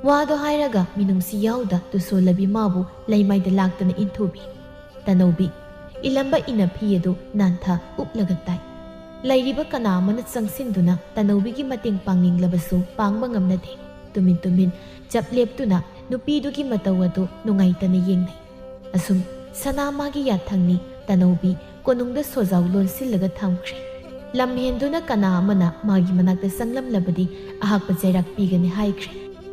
ꯋꯥꯗꯣ ꯍꯥꯏꯔꯒ ꯃꯤꯅꯨꯡꯁꯤ ꯌꯥꯎꯗ ꯇꯨꯁꯣꯜꯂꯕꯤ ꯃꯥꯕꯨ ꯂꯩꯃꯥꯏꯗ ꯂꯥꯛꯇꯅ ꯏꯟꯊꯨꯕꯤ꯫ ꯇꯅꯧꯕꯤ, ꯏꯂꯝꯕ ꯏꯅꯐꯤ ꯑꯗꯨ ꯅꯥꯟꯊ ꯎꯞꯂꯒ ꯇꯥꯏ꯫ ꯂꯩꯔꯤꯕ ꯀꯅꯥ ꯑꯃꯅ ꯆꯪꯁꯤꯟꯗꯨꯅ ꯇꯅꯧꯕꯤꯒꯤ ꯃꯇꯦꯡ ꯄꯥꯡꯅꯤꯡꯂꯕꯁꯨ ꯄꯥꯡꯕ ꯉꯝꯅꯗꯦ꯫ ꯇꯨꯃꯤꯟ ꯇꯨꯃꯤꯟ ꯆꯞ ꯂꯦꯞꯇꯨꯅ ꯅꯨꯄꯤꯗꯨꯒꯤ ꯃꯇꯧ ꯑꯗꯨ ꯅꯨꯡꯉꯥꯏꯇꯅ ꯌꯦꯡꯅꯩ꯫ ꯑꯁꯨꯝ ꯁꯅꯥ ꯃꯥꯒꯤ ꯌꯥꯊꯪꯅꯤ꯫ ꯇꯅꯧꯕꯤ ꯀꯣꯅꯨꯡꯗ ꯁꯣꯖꯥꯎ ꯂꯣꯟꯁꯤꯜꯂꯒ ꯊꯝꯈ꯭ꯔꯦ꯫ ꯂꯝ ꯍꯦꯟꯗꯨꯅ ꯀꯅꯥ ꯑꯃꯅ ꯃꯥꯒꯤ ꯃꯅꯥꯛꯇ ꯆꯪꯂꯝꯂꯕꯗꯤ ꯑꯍꯥꯛꯄ ꯆꯩꯔꯥꯛ ꯄꯤꯒꯅꯤ ꯍꯥꯏꯈ꯭ꯔꯦ꯫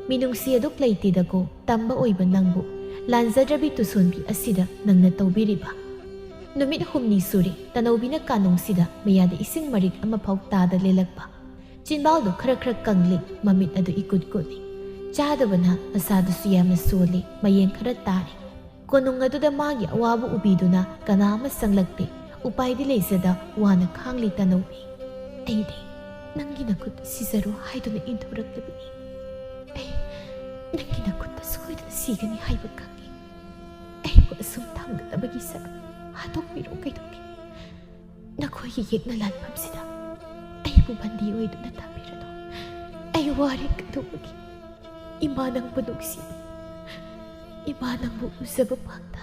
ꯃꯤꯅꯨꯡꯁꯤ ꯑꯗꯨꯛ ꯂꯩꯇꯦꯗꯀꯣ ꯇꯝꯕ ꯑꯣꯏꯕ ꯅꯪꯕꯨ꯫ ꯂꯥꯟꯖꯗ꯭ꯔꯕꯤ ꯇꯨꯁꯣꯟꯕꯤ ꯑꯁꯤꯗ ꯅꯪꯅ ꯇꯧꯕꯤꯔꯤꯕ꯫ ꯅꯨꯃꯤꯠ ꯍꯨꯝꯅꯤ ꯁꯨꯔꯦ ꯇꯅꯧꯕꯤꯅ ꯀꯥꯅꯨꯡꯁꯤꯗ ꯃꯌꯥꯗ ꯏꯁꯤꯡ ꯃꯔꯤꯛ ꯑꯃꯐꯥꯎ ꯇꯥꯗ ꯂꯦꯜꯂꯛꯄ꯫ ꯆꯤꯟꯕꯥꯜꯗꯨ ꯈꯔ ꯈꯔ ꯀꯪꯂꯤ, ꯃꯃꯤꯠ ꯑꯗꯨ ꯏꯀꯨꯠ ꯀꯨꯠꯂꯤ꯫ ꯆꯥꯗꯕꯅ ꯃꯁꯥꯗꯨꯁꯨ ꯌꯥꯝꯅ ꯁꯣꯜꯂꯤ, ꯃꯌꯦꯡ ꯈꯔ ꯇꯥꯔꯦ꯫ ꯀꯣꯅꯨꯡ ꯑꯗꯨꯗ ꯃꯥꯒꯤ ꯑꯋꯥꯕ ꯎꯕꯤꯗꯨꯅ ꯀꯅꯥ ꯑꯃ ꯆꯪꯂꯛꯇꯦ꯫ ꯎꯄꯥꯏꯗꯤ ꯂꯩꯖꯗ ꯋꯥꯅ ꯈꯥꯡꯂꯤ ꯇꯅꯧꯕꯤ꯫ "ꯑꯩꯗꯤ ꯅꯪꯒꯤ ꯅꯈꯨꯠꯇ ꯁꯤꯖꯔꯣ ꯍꯥꯏꯗꯨꯅ ꯏꯟꯊꯣꯔꯛꯂꯕꯅꯤ꯫ ꯑꯩ ꯅꯪꯒꯤ ꯅꯈꯨꯠꯇ ꯁꯣꯏꯗꯅ ꯁꯤꯒꯅꯤ ꯍꯥꯏꯕ ꯈꯪꯏ꯫ ꯑꯩꯕꯨ ꯑꯁꯨꯝ ꯊꯝꯒꯗꯕꯒꯤ ꯁꯔꯨꯛ ꯍꯥꯠꯇꯣꯛꯄꯤꯔꯣ ꯀꯩꯗꯧꯒꯦ? ꯅꯈꯣꯏꯒꯤ ꯌꯦꯛꯅ ꯂꯥꯟꯐꯝꯁꯤꯗ ꯑꯩꯕꯨ ꯕꯟꯗꯤ ꯑꯣꯏꯗꯨꯅ ꯊꯝꯕꯤꯔꯅꯨ꯫ ꯑꯩ ꯋꯥꯔꯦ ꯀꯩꯗꯧꯕꯒꯤ? ꯏꯃꯥ ꯅꯪꯕꯨ ꯅꯨꯡꯁꯤ꯫ ꯏꯃꯥ ꯅꯪꯕꯨ ꯎꯖꯕ ꯐꯪꯗ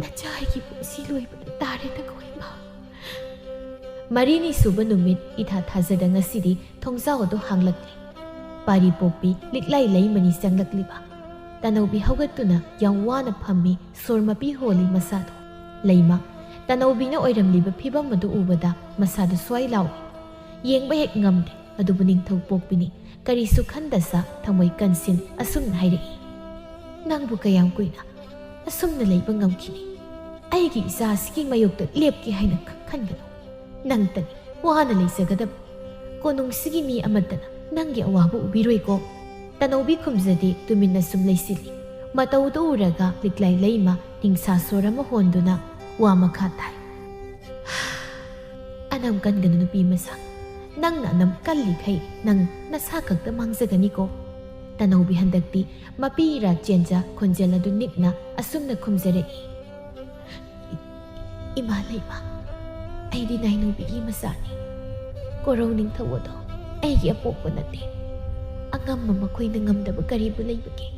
ꯅꯆꯥ ꯑꯩꯒꯤ ꯄꯨꯟꯁꯤ ꯂꯣꯏꯕꯗ ꯇꯥꯔꯦ ꯅꯈꯣꯏ ꯏꯃꯥ꯫" ꯃꯔꯤꯅꯤ ꯁꯨꯕ ꯅꯨꯃꯤꯠ ꯏꯊꯥ ꯊꯥꯖꯗ ꯉꯁꯤꯗꯤ ꯊꯣꯡꯖꯥꯎ ꯑꯗꯨ ꯍꯥꯡꯂꯛꯂꯤ꯫ ꯄꯥꯔꯤ ꯄꯣꯛꯄꯤ ꯂꯤꯛꯂꯥꯏ ꯂꯩꯃꯅꯤ ꯆꯪꯂꯛꯂꯤꯕ꯫ ꯇꯅꯧꯕꯤ ꯍꯧꯒꯠꯇꯨꯅ ꯌꯥꯝ ꯋꯥꯅ ꯐꯝꯃꯤ, ꯁꯣꯔ ꯃꯄꯤ ꯍꯣꯜꯂꯤ ꯃꯁꯥꯗꯣ꯫ ꯂꯩꯃ, ꯇꯅꯧꯕꯤꯅ ꯑꯣꯏꯔꯝꯂꯤꯕ ꯐꯤꯕꯝ ꯑꯗꯨ ꯎꯕꯗ ꯃꯁꯥꯗꯨ ꯁ꯭ꯋꯥꯏ ꯂꯥꯎꯏ꯫ ꯌꯦꯡꯕ ꯍꯦꯛ ꯉꯝꯗꯦ, ꯑꯗꯨꯕꯨ ꯅꯤꯡꯊꯧ ꯄꯣꯛꯄꯤꯅꯤ꯫ ꯀꯔꯤꯁꯨ ꯈꯟꯗꯁꯥ ꯊꯃꯣꯏ ꯀꯟꯁꯤꯟ ꯑꯁꯨꯝꯅ ꯍꯥꯏꯔꯛꯏ, "ꯅꯪꯕꯨ ꯀꯌꯥꯝ ꯀꯨꯏꯅ ꯑꯁꯨꯝꯅ ꯂꯩꯕ ꯉꯝꯈꯤꯅꯤ? ꯑꯩꯒꯤ ꯏꯆꯥꯁꯤꯒꯤ ꯃꯥꯌꯣꯛꯇ ꯂꯦꯞꯀꯦ ꯍꯥꯏꯅ ꯈ-, ꯈꯟꯒꯅꯨ꯫ ꯅꯪꯇꯅꯤ ꯋꯥꯅ ꯂꯩꯖꯒꯗꯕ꯫ ꯀꯣꯅꯨꯡꯁꯤꯒꯤ ꯃꯤ ꯑꯃꯠꯇꯅ ꯅꯪꯒꯤ ꯑꯋꯥꯕ ꯎꯕꯤꯔꯣꯏꯀꯣ꯫" ꯇꯅꯧꯕꯤ ꯈꯨꯝꯖꯗꯦ, ꯇꯨꯃꯤꯟꯅ ꯁꯨꯝ ꯂꯩꯁꯤꯜꯂꯤ꯫ ꯃꯇꯧꯗꯨ ꯎꯔꯒ ꯂꯤꯛꯂꯥꯏ ꯂꯩꯃ ꯅꯤꯡꯁꯥ ꯁꯣꯔ ꯑꯃ ꯍꯣꯟꯗꯨꯅ ꯋꯥ ꯃꯈꯥ ꯇꯥꯏ꯫ "ꯑꯅꯝ ꯀꯟꯒꯅꯨ ꯅꯨꯄꯤ ꯃꯆꯥ꯫ ꯅꯪꯅ ꯑꯅꯝ ꯀꯜꯂꯤꯈꯩ ꯅꯪ ꯅꯁꯥ ꯈꯛꯇ ꯃꯥꯡꯖꯒꯅꯤꯀꯣ꯫" ꯇꯅꯧꯕꯤ ꯍꯟꯗꯛꯇꯤ ꯃꯄꯤ ꯏꯔꯥ ꯆꯦꯟꯖ ꯈꯣꯟꯖꯦꯜ ꯑꯗꯨ ꯅꯤꯛꯅ ꯑꯁꯨꯝꯅ ꯈꯨꯝꯖꯔꯛꯏ, "ꯏ-, ꯏꯃꯥ ꯂꯩꯃ, ꯑꯩꯗꯤ ꯅꯥꯏꯅꯨꯕꯤꯒꯤ ꯃꯆꯥꯅꯤ꯫ ꯀꯣꯔꯧ ꯅꯤꯡꯊꯧ ꯑꯗꯣ ꯑꯩꯒꯤ ꯑꯄꯣꯛꯄ ꯅꯠꯇꯦ꯫ ꯑꯉꯝꯕ ꯃꯈꯣꯏꯅ ꯉꯝꯗꯕ ꯀꯔꯤꯕꯨ ꯂꯩꯕꯒꯦ?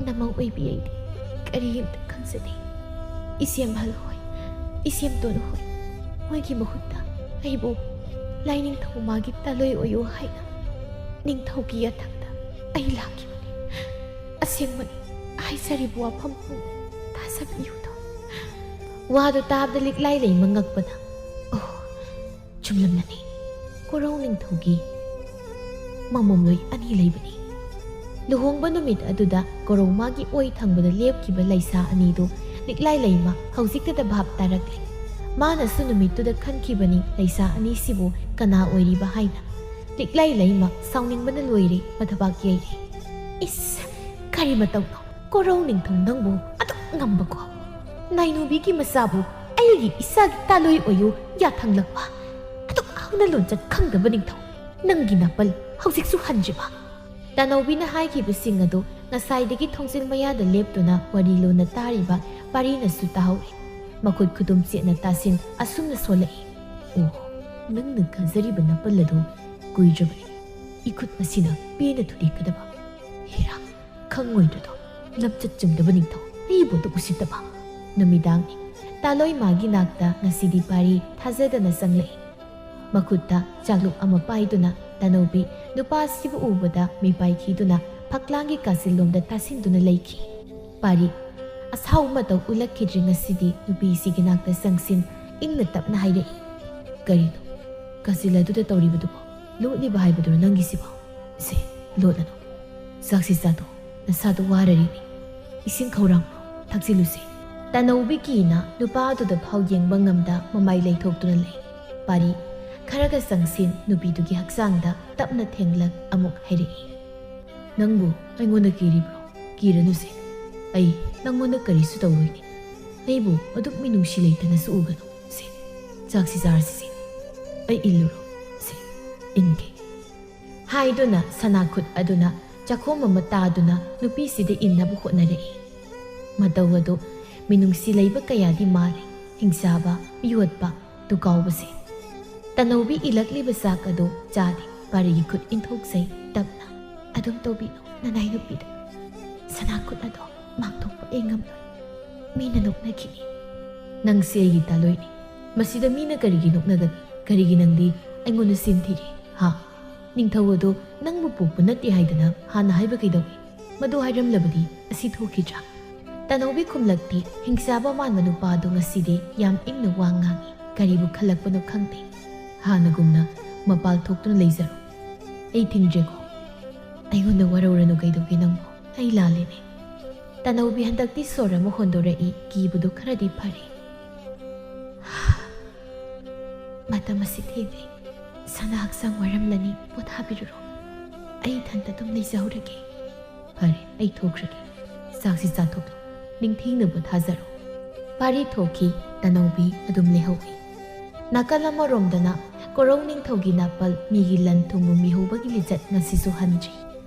ꯅꯃꯧ ꯑꯣꯏꯕꯤ ꯑꯩꯗꯤ ꯀꯔꯤꯝꯇ ꯈꯪꯖꯗꯦ꯫ ꯏꯆꯦꯝꯍꯜ ꯍꯣꯏ, ꯏꯆꯦꯝꯇꯣꯟ ꯍꯣꯏ, ꯃꯣꯏꯒꯤ ꯃꯍꯨꯠꯇ ꯑꯩꯕꯨ ꯂꯥꯏꯅꯤꯡꯊꯧ ꯃꯥꯒꯤ ꯇꯂꯣꯏ ꯑꯣꯏꯌꯨ ꯍꯥꯏꯅ ꯅꯤꯡꯊꯧꯒꯤ ꯌꯥꯊꯪꯗ ꯑꯩ ꯂꯥꯛꯈꯤꯕꯅꯤ꯫ ꯑꯁꯦꯡꯕꯅꯤ, ꯍꯥꯏꯖꯔꯤꯕ ꯋꯥꯐꯝ ꯄꯨꯝꯅꯃꯛ ꯊꯥꯖꯕꯤꯌꯨꯗꯣ꯫" ꯋꯥꯗꯨ ꯇꯥꯕꯗ ꯂꯤꯛꯂꯥꯏ ꯂꯩꯃ ꯉꯛꯄꯅ, "ꯑꯣ, ꯆꯨꯝꯂꯝꯂꯅꯤ꯫ ꯀꯣꯔꯧ ꯅꯤꯡꯊꯧꯒꯤ ꯃꯃꯣꯝꯂꯣꯏ ꯑꯅꯤ ꯂꯩꯕꯅꯤ꯫" ꯂꯨꯍꯣꯡꯕ ꯅꯨꯃꯤꯠ ꯑꯗꯨꯗ ꯀꯣꯔꯧ ꯃꯥꯒꯤ ꯑꯣꯏ ꯊꯪꯕꯗ ꯂꯦꯞꯈꯤꯕ ꯂꯩꯁꯥ ꯑꯅꯤꯗꯨ ꯂꯤꯛꯂꯥꯏ ꯂꯩꯃ ꯍꯧꯖꯤꯛꯇꯗ ꯚꯥꯞ ꯇꯥꯔꯛꯂꯦ꯫ ꯃꯥꯅꯁꯨ ꯅꯨꯃꯤꯠꯇꯨꯗ ꯈꯟꯈꯤꯕꯅꯤ ꯂꯩꯁꯥ ꯑꯅꯤꯁꯤꯕꯨ ꯀꯅꯥ ꯑꯣꯏꯔꯤꯕ ꯍꯥꯏꯅ꯫ ꯂꯤꯛꯂꯥꯏ ꯂꯩꯃ ꯁꯥꯎꯅꯤꯡꯕꯅ ꯂꯣꯏꯔꯦ, ꯃꯊꯕꯥꯛ ꯌꯩꯔꯦ꯫ ꯏꯁ, ꯀꯔꯤ ꯃꯇꯧꯅꯣ? ꯀꯣꯔꯧ ꯅꯤꯡꯊꯧ ꯅꯪꯕꯨ ꯑꯗꯨꯛ ꯉꯝꯕꯀꯣ? ꯅꯥꯏꯅꯨꯕꯤꯒꯤ ꯃꯆꯥꯕꯨ ꯑꯩꯒꯤ ꯏꯆꯥꯒꯤ ꯇꯥꯂꯣꯏ ꯑꯣꯏꯌꯨ ꯌꯥꯊꯪꯂꯛꯄ꯫ ꯑꯗꯨꯛ ꯍꯧꯅ ꯂꯣꯟꯆꯠ ꯈꯪꯗꯕ ꯅꯤꯡꯊꯧ꯫ ꯅꯪꯒꯤ ꯅꯥꯄꯜ ꯍꯧꯖꯤꯛꯁꯨ ꯍꯟꯗ꯭ꯔꯤꯕ? ꯇꯥꯅꯧꯕꯤꯅ ꯍꯥꯏꯈꯤꯕꯁꯤꯡ ꯑꯗꯨ ꯉꯁꯥꯏꯗꯒꯤ ꯊꯣꯡꯖꯤꯜ ꯃꯌꯥꯗ ꯂꯦꯞꯇꯨꯅ ꯋꯥꯔꯤ ꯂꯣꯟꯅ ꯇꯥꯔꯤꯕ ꯄꯥꯔꯤꯅꯁꯨ ꯇꯥꯍꯧꯔꯦ꯫ ꯃꯈꯨꯠ ꯈꯨꯗꯨꯝ ꯆꯦꯠꯅ ꯇꯥꯁꯤꯟ ꯑꯁꯨꯝꯅ ꯁꯣꯜꯂꯛꯏ꯫ ꯑꯣ, ꯅꯪꯅ ꯀꯥꯖꯔꯤꯕ ꯅꯥꯄꯜ ꯑꯗꯨ ꯀꯨꯏꯗ꯭ꯔꯕꯅꯤ꯫ ꯏꯈꯨꯠ ꯑꯁꯤꯅ ꯄꯦꯟꯅ ꯊꯨꯗꯦꯛꯀꯗꯕ꯫ ꯍꯦꯔꯥ, ꯈꯪꯉꯣꯏꯗ꯭ꯔꯗꯣ, ꯂꯝꯆꯠ ꯆꯨꯝꯗꯕ ꯅꯤꯡꯊꯧ, ꯑꯩꯕꯨ ꯑꯗꯨꯛ ꯎꯁꯤꯠꯇꯕ꯫ ꯅꯨꯃꯤꯗꯥꯡꯅꯤ꯫ ꯇꯥꯂꯣꯏ ꯃꯥꯒꯤ ꯅꯥꯛꯇ ꯉꯁꯤꯗꯤ ꯄꯥꯔꯤ ꯊꯥꯖꯗꯅ ꯆꯪꯂꯛꯏ꯫ ꯃꯈꯨꯠꯇ ꯆꯥꯛꯂꯨꯛ ꯑꯃ ꯄꯥꯏꯗꯨꯅ ꯇꯥꯅꯧꯕꯤ ꯅꯨꯄꯥ ꯑꯁꯤꯕꯨ ꯎꯕꯗ ꯃꯤꯄꯥꯏꯈꯤꯗꯨꯅ ꯐꯛꯂꯥꯡꯒꯤ ꯀꯥꯆꯤꯜꯂꯣꯝꯗ ꯇꯥꯁꯤꯟꯗꯨꯅ ꯂꯩꯈꯤ꯫ ꯄꯥꯔꯤ ꯑꯁꯥꯎꯕ ꯃꯇꯧ ꯎꯠꯂꯛꯈꯤꯗ꯭ꯔꯤ ꯉꯁꯤꯗꯤ ꯅꯨꯄꯤꯁꯤꯒꯤ ꯅꯥꯛꯇ ꯆꯪꯁꯤꯟ ꯏꯪꯅ ꯇꯞꯅ ꯍꯥꯏꯔꯛꯏ, "ꯀꯔꯤꯅꯣ ꯀꯥꯆꯤꯜ ꯑꯗꯨꯗ ꯇꯧꯔꯤꯕꯗꯨꯕꯣ? ꯂꯣꯠꯂꯤꯕ ꯍꯥꯏꯕꯗꯨꯔꯣ ꯅꯪꯒꯤꯁꯤꯕꯣ? ꯁꯦ, ꯂꯣꯠꯂꯅꯨ꯫ ꯆꯥꯛꯁꯤ ꯆꯥꯊꯣꯛ, ꯅꯁꯥꯗꯣ ꯋꯥꯔꯔꯤꯅꯤ꯫ ꯏꯁꯤꯡ ꯈꯧꯔꯥꯡꯕ꯭ꯔꯣ? ꯊꯛꯆꯤꯜꯂꯨꯁꯦ꯫" ꯇꯥꯅꯧꯕꯤ ꯀꯤꯅ ꯅꯨꯄꯥ ꯑꯗꯨꯗ ꯐꯥꯎ ꯌꯦꯡꯕ ꯉꯝꯗ ꯃꯃꯥꯏ ꯂꯩꯊꯣꯛꯇꯨꯅ ꯂꯩ꯫ ꯄꯥꯔꯤ ꯈꯔꯒ ꯆꯪꯁꯤꯟ ꯅꯨꯄꯤꯗꯨꯒꯤ ꯍꯛꯆꯥꯡꯗ ꯇꯞꯅ ꯊꯦꯡꯂꯛ ꯑꯃꯨꯛ ꯍꯥꯏꯔꯛꯏ, "ꯅꯪꯕꯨ ꯑꯩꯉꯣꯟꯗ ꯀꯤꯔꯤꯕ꯭ꯔꯣ? ꯀꯤꯔꯅꯨꯁꯦ꯫ ꯑꯩ ꯅꯪꯉꯣꯟꯗ ꯀꯔꯤꯁꯨ ꯇꯧꯔꯣꯏꯅꯦ꯫ ꯑꯩꯕꯨ ꯑꯗꯨꯛ ꯃꯤꯅꯨꯡꯁꯤ ꯂꯩꯇꯅꯁꯨ ꯎꯒꯅꯨ꯫ ꯁꯦ, ꯆꯥꯛꯁꯤ ꯆꯥꯔꯁꯤꯁꯦ꯫ ꯑꯩ ꯏꯜꯂꯨꯔꯣ? ꯁꯦ, ꯏꯟꯒꯦ꯫" ꯍꯥꯏꯗꯨꯅ ꯁꯅꯥꯈꯨꯠ ꯑꯗꯨꯅ ꯆꯥꯛꯈꯣꯝ ꯑꯃ ꯇꯥꯗꯨꯅ ꯅꯨꯄꯤꯁꯤꯗ ꯏꯟꯅꯕ ꯍꯣꯠꯅꯔꯛꯏ꯫ ꯃꯇꯧ ꯑꯗꯨ ꯃꯤꯅꯨꯡꯁꯤ ꯂꯩꯕ ꯀꯌꯥꯗꯤ ꯃꯥꯜꯂꯤ꯫ ꯍꯤꯡꯆꯥꯕ, ꯃꯤꯑꯣꯠꯄ, ꯇꯨꯀꯥꯎꯕꯁꯦ꯫ ꯇꯅꯧꯕꯤ ꯏꯜꯂꯛꯂꯤꯕ ꯆꯥꯛ ꯑꯗꯨ ꯆꯥꯗꯦ꯫ ꯄꯥꯔꯤꯒꯤ ꯈꯨꯠ ꯏꯟꯊꯣꯛꯆꯩ ꯇꯞꯅ꯫ "ꯑꯗꯨꯝ ꯇꯧꯕꯤꯅꯨ, ꯅꯅꯥꯏ ꯅꯨꯄꯤꯗꯣ꯫ ꯁꯅꯥꯈꯨꯠ ꯑꯗꯣ ꯃꯥꯡꯊꯣꯛꯄ ꯑꯩ ꯉꯝꯂꯣꯏ꯫ ꯃꯤꯅ ꯅꯣꯛꯅꯈꯤꯅꯤ꯫" "ꯅꯪꯁꯦ ꯑꯩꯒꯤ ꯇꯥꯂꯣꯏꯅꯤ꯫ ꯃꯁꯤꯗ ꯃꯤꯅ ꯀꯔꯤꯒꯤ ꯅꯣꯛꯅꯒꯅꯤ? ꯀꯔꯤꯒꯤ ꯅꯪꯗꯤ ꯑꯩꯉꯣꯟꯗ ꯆꯤꯟ ꯊꯤꯔꯤ, ꯍꯥ? ꯅꯤꯡꯊꯧ ꯑꯗꯣ ꯅꯪꯕꯨ ꯄꯣꯛꯄ ꯅꯠꯇꯦ ꯍꯥꯏꯗꯅ ꯍꯥꯟꯅ ꯍꯥꯏꯕ ꯀꯩꯗꯧꯏ? ꯃꯗꯨ ꯍꯥꯏꯔꯝꯂꯕꯗꯤ ꯑꯁꯤ ꯊꯣꯛꯈꯤꯗ꯭ꯔꯥ?" ꯇꯅꯧꯕꯤ ꯈꯨꯝꯂꯛꯇꯦ꯫ ꯍꯤꯡꯆꯥꯕ ꯃꯥꯟꯕ ꯅꯨꯄꯥ ꯑꯗꯨ ꯉꯁꯤꯗꯤ ꯌꯥꯝ ꯏꯪꯅ ꯋꯥ ꯉꯥꯡꯏ꯫ ꯀꯔꯤꯕꯨ ꯈꯜꯂꯛꯄꯅꯣ ꯈꯪꯗꯦ꯫ "ꯍꯥꯟꯅꯒꯨꯝꯅ ꯃꯄꯥꯜ ꯊꯣꯛꯇꯨꯅ ꯂꯩꯖꯔꯣ꯫ ꯑꯩ ꯊꯤꯡꯗ꯭ꯔꯦꯀꯣ꯫ ꯑꯩꯉꯣꯟꯗ ꯋꯥꯔꯧꯔꯅꯨ ꯀꯩꯗꯧꯒꯦ ꯅꯪꯕꯨ? ꯑꯩ ꯂꯥꯜꯂꯦꯅꯦ꯫" ꯇꯅꯧꯕꯤ ꯍꯟꯗꯛꯇꯤ ꯁꯣꯔ ꯑꯃ ꯍꯣꯟꯗꯣꯔꯛꯏ, ꯀꯤꯕꯗꯨ ꯈꯔꯗꯤ ꯐꯔꯦ꯫ "ꯃꯇꯝ ꯑꯁꯤ ꯊꯦꯡꯂꯦ꯫ ꯁꯅꯥ ꯍꯛꯆꯥꯡ ꯋꯥꯔꯝꯂꯅꯤ, ꯄꯣꯊꯥꯕꯤꯔꯨꯔꯣ꯫ ꯑꯩ ꯏꯊꯟꯇ ꯑꯗꯨꯝ ꯂꯩꯖꯍꯧꯔꯒꯦ꯫" "ꯐꯔꯦ, ꯑꯩ ꯊꯣꯛꯈ꯭ꯔꯒꯦ꯫ ꯆꯥꯛꯁꯤ ꯆꯥꯊꯣꯛꯂꯣ, ꯅꯤꯡꯊꯤꯅ ꯄꯣꯊꯥꯖꯔꯣ꯫" ꯄꯥꯔꯤ ꯊꯣꯛꯈꯤ, ꯇꯅꯧꯕꯤ ꯑꯗꯨꯝ ꯂꯩꯍꯧꯏ꯫ ꯅꯥꯀꯜ ꯑꯃꯔꯣꯝꯗꯅ ꯀꯣꯔꯧ ꯅꯤꯡꯊꯧꯒꯤ ꯅꯥꯄꯜ ꯃꯤꯒꯤ ꯂꯟ ꯊꯨꯝꯕꯨ ꯃꯤꯍꯧꯕꯒꯤ ꯂꯤꯆꯠ ꯉꯁꯤꯁꯨ ꯍꯟꯗ꯭ꯔꯤ꯫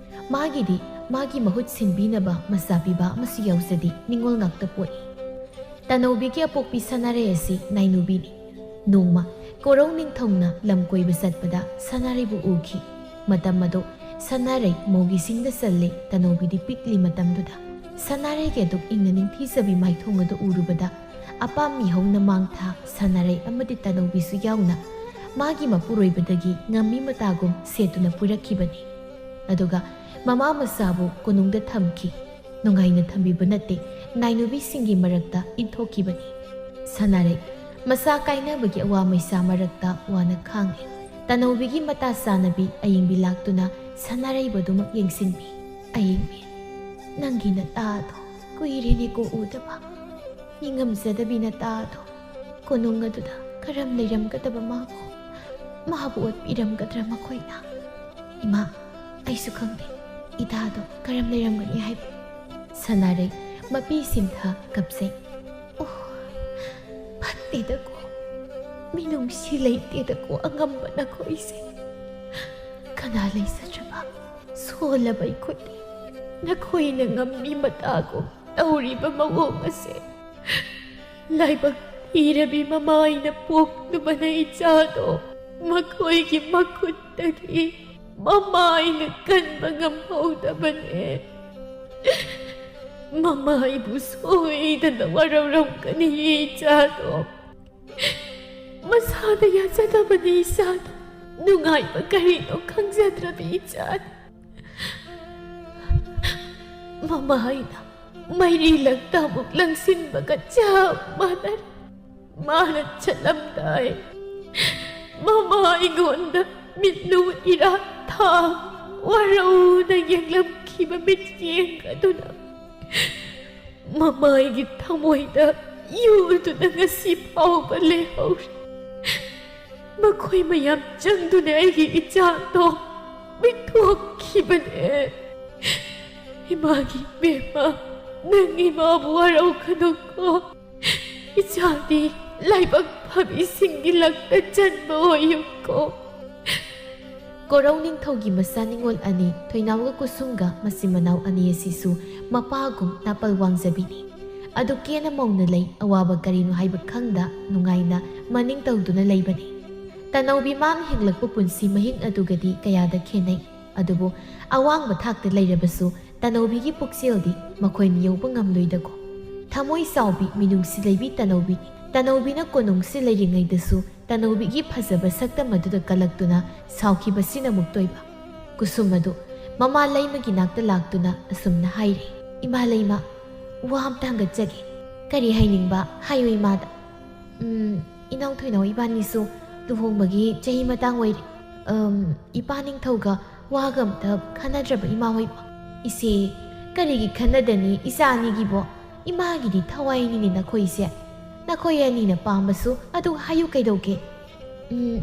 ꯃꯥꯒꯤꯗꯤ ꯃꯥꯒꯤ ꯃꯍꯨꯠ ꯁꯤꯟꯕꯤꯅꯕ ꯃꯆꯥ ꯄꯤꯕ ꯑꯃꯁꯨ ꯌꯥꯎꯖꯗꯦ, ꯅꯤꯡꯉꯣꯜ ꯉꯥꯛꯇ ꯄꯣꯛꯏ꯫ ꯇꯅꯧꯕꯤꯒꯤ ꯑꯄꯣꯛꯄꯤ ꯁꯅꯥꯔꯩ ꯑꯁꯤ ꯅꯥꯏꯅꯨꯕꯤꯅꯤ꯫ ꯅꯣꯡꯃ ꯀꯣꯔꯧ ꯅꯤꯡꯊꯧꯅ ꯂꯝ ꯀꯣꯏꯕ ꯆꯠꯄꯗ ꯁꯅꯥꯔꯩꯕꯨ ꯎꯈꯤ꯫ ꯃꯇꯝ ꯑꯗꯨ ꯁꯅꯥꯔꯩ ꯃꯧꯒꯤ ꯁꯤꯡꯗ ꯆꯜꯂꯦ, ꯇꯅꯧꯕꯤꯗꯤ ꯄꯤꯛꯂꯤ꯫ ꯃꯇꯝꯗꯨꯗ ꯁꯅꯥꯔꯩꯒꯤ ꯑꯗꯨꯛ ꯏꯪꯅ ꯅꯤꯡꯊꯤꯖꯕꯤ ꯃꯥꯏꯊꯣꯡ ꯑꯗꯨ ꯎꯔꯨꯕꯗ ꯑꯄꯥꯝ ꯃꯤꯍꯧꯅ ꯃꯥꯡ ꯊꯥ ꯁꯅꯥꯔꯩ ꯑꯃꯗꯤ ꯇꯅꯧꯕꯤꯁꯨ ꯌꯥꯎꯅ ꯃꯥꯒꯤ ꯃꯄꯨꯔꯣꯏꯕꯗꯒꯤ ꯉꯝꯃꯤ ꯃꯇꯥꯒꯨꯝ ꯁꯦꯠꯇꯨꯅ ꯄꯨꯔꯛꯈꯤꯕꯅꯤ꯫ ꯑꯗꯨꯒ ꯃꯃꯥ ꯃꯆꯥꯕꯨ ꯀꯣꯅꯨꯡꯗ ꯊꯝꯈꯤ꯫ ꯅꯨꯡꯉꯥꯏꯅ ꯊꯝꯕꯤꯕ ꯅꯠꯇꯦ, ꯅꯥꯏꯅꯨꯕꯤꯁꯤꯡꯒꯤ ꯃꯔꯛꯇ ꯏꯟꯊꯣꯛꯈꯤꯕꯅꯤ꯫ ꯁꯅꯥꯔꯩ ꯃꯆꯥ ꯀꯥꯏꯅꯕꯒꯤ ꯑꯋꯥ ꯃꯩꯁꯥ ꯃꯔꯛꯇ ꯋꯥꯅ ꯈꯥꯡꯉꯤ꯫ ꯇꯅꯧꯕꯤꯒꯤ ꯃꯇꯥ ꯆꯥꯅꯕꯤ ꯑꯌꯤꯡꯕꯤ ꯂꯥꯛꯇꯨꯅ ꯁꯅꯥꯔꯩꯕꯨ ꯑꯗꯨꯃꯛ ꯌꯦꯡꯁꯤꯟꯕꯤ꯫ "ꯑꯌꯤꯡꯕꯤ, ꯅꯪꯒꯤ ꯅꯇꯥꯗꯣ ꯀꯨꯏꯔꯦꯅꯦꯀꯣ ꯎꯗꯕ꯫ ꯅꯤꯡꯉꯝꯖꯗꯕꯤ ꯅꯇꯥꯗꯣ ꯀꯣꯅꯨꯡ ꯑꯗꯨꯗ ꯀꯔꯝ ꯂꯩꯔꯝꯒꯗꯕ ꯃꯥꯕꯨ? ꯃꯥꯕꯨ ꯑꯣꯠꯄꯤꯔꯝꯒꯗ꯭ꯔꯥ ꯃꯈꯣꯏꯅ? ꯏꯃꯥ, ꯑꯩꯁꯨ ꯈꯪꯗꯦ ꯏꯇꯥꯗꯣ ꯀꯔꯝ ꯂꯩꯔꯝꯒꯅꯤ ꯍꯥꯏꯕ꯫" ꯁꯅꯥꯔꯩ ꯃꯄꯤ ꯁꯤꯟꯊ ꯀꯞꯆꯩ꯫ "ꯑꯣ, ꯐꯠꯇꯦꯗꯀꯣ, ꯃꯤꯅꯨꯡꯁꯤ ꯂꯩꯇꯦꯗꯀꯣ ꯑꯉꯝꯕ ꯅꯈꯣꯏꯁꯦ꯫ ꯀꯅꯥ ꯂꯩꯖꯗ꯭ꯔꯕ ꯁꯣꯜꯂꯕ ꯑꯩꯈꯣꯏꯗꯤ ꯅꯈꯣꯏꯅ ꯉꯝꯃꯤ ꯃꯇꯥꯒꯨꯝ ꯇꯧꯔꯤꯕ ꯃꯑꯣꯡ ꯑꯁꯦ꯫ ꯂꯥꯏꯕꯛ ꯊꯤꯔꯕꯤ ꯃꯃꯥꯏꯅ ꯄꯣꯛꯂꯨꯕꯅ ꯏꯆꯥꯗꯣ ꯃꯈꯣꯏꯒꯤ ꯃꯈꯨꯠꯇꯒꯤ ꯃꯃꯥꯏꯅ ꯀꯟꯕ ꯉꯝꯍꯧꯗꯕꯅꯦ꯫ ꯃꯃꯥꯏꯕꯨ ꯁꯣꯏꯗꯅ ꯋꯥꯔꯧꯔꯝꯒꯅꯤ ꯏꯆꯥꯗꯣ꯫ ꯃꯁꯥꯗ ꯌꯥꯖꯗꯕꯅꯤ ꯏꯆꯥꯗꯣ꯫ ꯅꯨꯡꯉꯥꯏꯕ ꯀꯔꯤꯅꯣ ꯈꯪꯖꯗ꯭ꯔꯕꯤ ꯏꯆꯥꯅꯤ꯫ ꯃꯃꯥꯏꯅ ꯃꯩꯔꯤ ꯂꯪꯇꯥꯃꯨꯛ ꯂꯪꯁꯤꯟꯕꯒ ꯆꯞ ꯃꯥꯟꯅꯔꯦ꯫ ꯃꯥꯅ ꯆꯠꯂꯝꯗꯥꯏ ꯃꯃꯥ ꯑꯩꯉꯣꯟꯗ ꯃꯤꯠꯂꯨ ꯏꯔꯥ ꯊꯥ ꯋꯥꯔꯧꯅ ꯌꯦꯡꯂꯝꯈꯤꯕ ꯃꯤꯠꯌꯦꯡ ꯑꯗꯨꯅ ꯃꯃꯥꯏꯒꯤ ꯊꯃꯣꯏꯗ ꯌꯨꯗꯨꯅ ꯉꯁꯤ ꯐꯥꯎꯕ ꯂꯩꯍꯧꯔꯤ꯫ ꯃꯈꯣꯏ ꯃꯌꯥꯝ ꯆꯪꯗꯨꯅ ꯑꯩꯒꯤ ꯏꯆꯥꯗꯣ ꯃꯤꯊꯣꯛꯈꯤꯕꯅꯦ꯫ ꯏꯃꯥꯒꯤ ꯏꯕꯦꯝꯃ, ꯅꯪ ꯏꯃꯥꯕꯨ ꯋꯥꯔꯧꯒꯅꯨꯀꯣ꯫ ꯏꯆꯥꯗꯤ ꯂꯥꯏꯕꯛ ꯐꯕꯤꯁꯤꯡꯒꯤ ꯂꯛꯇ ꯆꯟꯕ ꯑꯣꯏꯌꯨꯀꯣ꯫ ꯀꯣꯔꯧ ꯅꯤꯡꯊꯧꯒꯤ ꯃꯆꯥ ꯅꯤꯉꯣꯜ ꯑꯅꯤ, ꯊꯣꯏꯅꯥꯎꯒ ꯀꯨꯁꯨꯝꯒ ꯃꯆꯤꯟ ꯃꯅꯥꯎ ꯑꯅꯤ ꯑꯁꯤꯁꯨ ꯃꯄꯥꯒꯨꯝ ꯅꯥꯄꯜ ꯋꯥꯡꯖꯕꯤꯅꯤ꯫ ꯑꯗꯨ ꯀꯦꯅ ꯃꯧꯅ ꯂꯩ, ꯑꯋꯥꯕ ꯀꯔꯤꯅꯣ ꯍꯥꯏꯕ ꯈꯪꯗ ꯅꯨꯡꯉꯥꯏꯅ ꯃꯅꯤꯡ ꯇꯧꯗꯨꯅ ꯂꯩꯕꯅꯤ꯫ ꯇꯅꯧꯕꯤ ꯃꯥꯅ ꯍꯤꯡꯂꯛꯄ ꯄꯨꯟꯁꯤ ꯃꯍꯤꯡ ꯑꯗꯨꯒꯗꯤ ꯀꯌꯥꯗ ꯈꯦꯠꯅꯩ꯫ ꯑꯗꯨꯕꯨ ꯑꯋꯥꯡꯕ ꯊꯥꯛꯇ ꯂꯩꯔꯕꯁꯨ ꯇꯅꯧꯕꯤꯒꯤ ꯄꯨꯛꯆꯦꯜꯗꯤ ꯃꯈꯣꯏꯅ ꯌꯧꯕ ꯉꯝꯂꯣꯏꯗꯀꯣ꯫ ꯊꯃꯣꯏ ꯆꯥꯎꯕꯤ, ꯃꯤꯅꯨꯡꯁꯤ ꯂꯩꯕꯤ ꯇꯅꯧꯕꯤꯅꯤ꯫ ꯇꯅꯧꯕꯤꯅ ꯀꯣꯅꯨꯡꯁꯤ ꯂꯩꯔꯤꯉꯩꯗꯁꯨ ꯇꯅꯧꯕꯤꯒꯤ ꯐꯖꯕ ꯁꯛꯇꯝ ꯑꯗꯨꯗ ꯀꯜꯂꯛꯇꯨꯅ ꯁꯥꯎꯈꯤꯕꯁꯤꯅ ꯑꯃꯨꯛꯇꯣꯏꯕ꯫ ꯀꯨꯁꯨꯝ ꯑꯗꯨ ꯃꯃꯥ ꯂꯩꯃꯒꯤ ꯅꯥꯛꯇ ꯂꯥꯛꯇꯨꯅ ꯑꯁꯨꯝꯅ ꯍꯥꯏꯔꯤ, "ꯏꯃꯥ ꯂꯩꯃ, ꯋꯥ ꯑꯝꯇ ꯍꯪꯒꯠꯆꯒꯦ꯫" "ꯀꯔꯤ ꯍꯥꯏꯅꯤꯡꯕ? ꯍꯥꯏꯌꯨ ꯏꯃꯥꯗ꯫" "ꯎꯝ, ꯏꯅꯥꯎ ꯊꯣꯏꯅꯥꯎ ꯏꯕꯥꯅꯤꯁꯨ ꯂꯨꯍꯣꯡꯕꯒꯤ ꯆꯍꯤ ꯃꯇꯥꯡ ꯑꯣꯏꯔꯦ꯫ ꯑꯝ, ꯏꯄꯥ ꯅꯤꯡꯊꯧꯒ ꯋꯥꯒ ꯑꯝꯇ ꯈꯟꯅꯗ꯭ꯔꯕ ꯏꯃꯥ ꯍꯣꯏꯕꯣ?" "ꯏꯆꯦ, ꯀꯔꯤꯒꯤ ꯈꯟꯅꯗꯅꯤ ꯏꯆꯥ ꯑꯅꯤꯒꯤꯕꯣ? ꯏꯃꯥꯒꯤꯗꯤ ꯊꯋꯥꯏꯅꯤꯅꯦ ꯅꯈꯣꯏꯁꯦ꯫ ꯅꯈꯣꯏ ꯑꯅꯤꯅ ꯄꯥꯝꯕꯁꯨ ꯑꯗꯨ ꯍꯥꯏꯌꯨ ꯀꯩꯗꯧꯒꯦ?" "ꯎꯝ,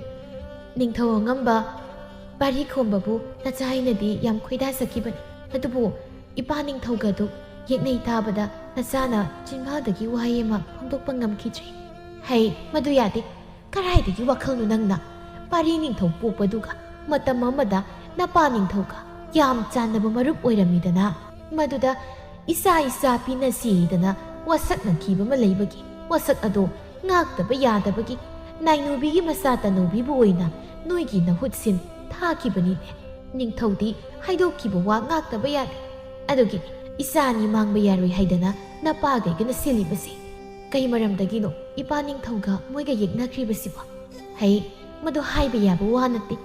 ꯅꯤꯡꯊꯧ ꯑꯉꯝꯕ ꯄꯥꯔꯤ ꯈꯣꯝꯕꯕꯨ ꯅꯆꯥ ꯑꯩꯅꯗꯤ ꯌꯥꯝ ꯈꯣꯏꯗꯥꯖꯈꯤꯕꯅꯤ꯫ ꯑꯗꯨꯕꯨ ꯏꯄꯥ ꯅꯤꯡꯊꯧꯒꯗꯨ ꯌꯦꯛꯅꯩ ꯇꯥꯕꯗ ꯅꯆꯥꯅ ꯆꯤꯟꯕꯥꯜꯗꯒꯤ ꯋꯥꯍꯩ ꯑꯃ ꯐꯣꯡꯗꯣꯛꯄ ꯉꯝꯈꯤꯗ꯭ꯔꯦ꯫" "ꯍꯩ, ꯃꯗꯨ ꯌꯥꯗꯦ꯫ ꯀꯔꯥꯏꯗꯒꯤ ꯋꯥꯈꯜꯅꯣ ꯅꯪꯅ? ꯄꯥꯔꯤ ꯅꯤꯡꯊꯧ ꯄꯣꯛꯄꯗꯨꯒ ꯃꯇꯝ ꯑꯃꯗ ꯅꯄꯥ ꯅꯤꯡꯊꯧꯒ ꯌꯥꯝ ꯆꯥꯟꯅꯕ ꯃꯔꯨꯞ ꯑꯣꯏꯔꯝꯃꯤꯗꯅ꯫ ꯃꯗꯨꯗ ꯏꯆꯥ ꯏꯆꯥ ꯄꯤꯅꯁꯤꯗꯅ ꯋꯥꯁꯛꯅꯈꯤꯕ ꯑꯃ ꯂꯩꯕꯒꯤ ꯋꯥꯁꯛ ꯑꯗꯣ ꯉꯥꯛꯇꯕ ꯌꯥꯗꯕꯒꯤ ꯅꯥꯏꯅꯨꯕꯤꯒꯤ ꯃꯆꯥ ꯇꯅꯧꯕꯤꯕꯨ ꯑꯣꯏꯅ ꯅꯣꯏꯒꯤ ꯅꯍꯨꯠꯁꯤꯟ ꯊꯥꯈꯤꯕꯅꯤꯅꯦ꯫ ꯅꯤꯡꯊꯧꯗꯤ ꯍꯥꯏꯗꯣꯛꯈꯤꯕ ꯋꯥ ꯉꯥꯛꯇꯕ ꯌꯥꯗꯦ꯫ ꯑꯗꯨꯒꯤ ꯏꯆꯥ ꯑꯅꯤ ꯃꯥꯡꯕ ꯌꯥꯔꯣꯏ ꯍꯥꯏꯗꯅ ꯅꯄꯥꯒꯩꯒꯅ ꯁꯤꯜꯂꯤꯕꯁꯦ꯫ ꯀꯩ ꯃꯔꯝꯗꯒꯤꯅꯣ ꯏꯄꯥ ꯅꯤꯡꯊꯧꯒ ꯃꯣꯏꯒ ꯌꯦꯛꯅꯈ꯭ꯔꯤꯕꯁꯤꯕꯣ?" "ꯍꯩ, ꯃꯗꯨ ꯍꯥꯏꯕ ꯌꯥꯕ ꯋꯥ ꯅꯠꯇꯦ꯫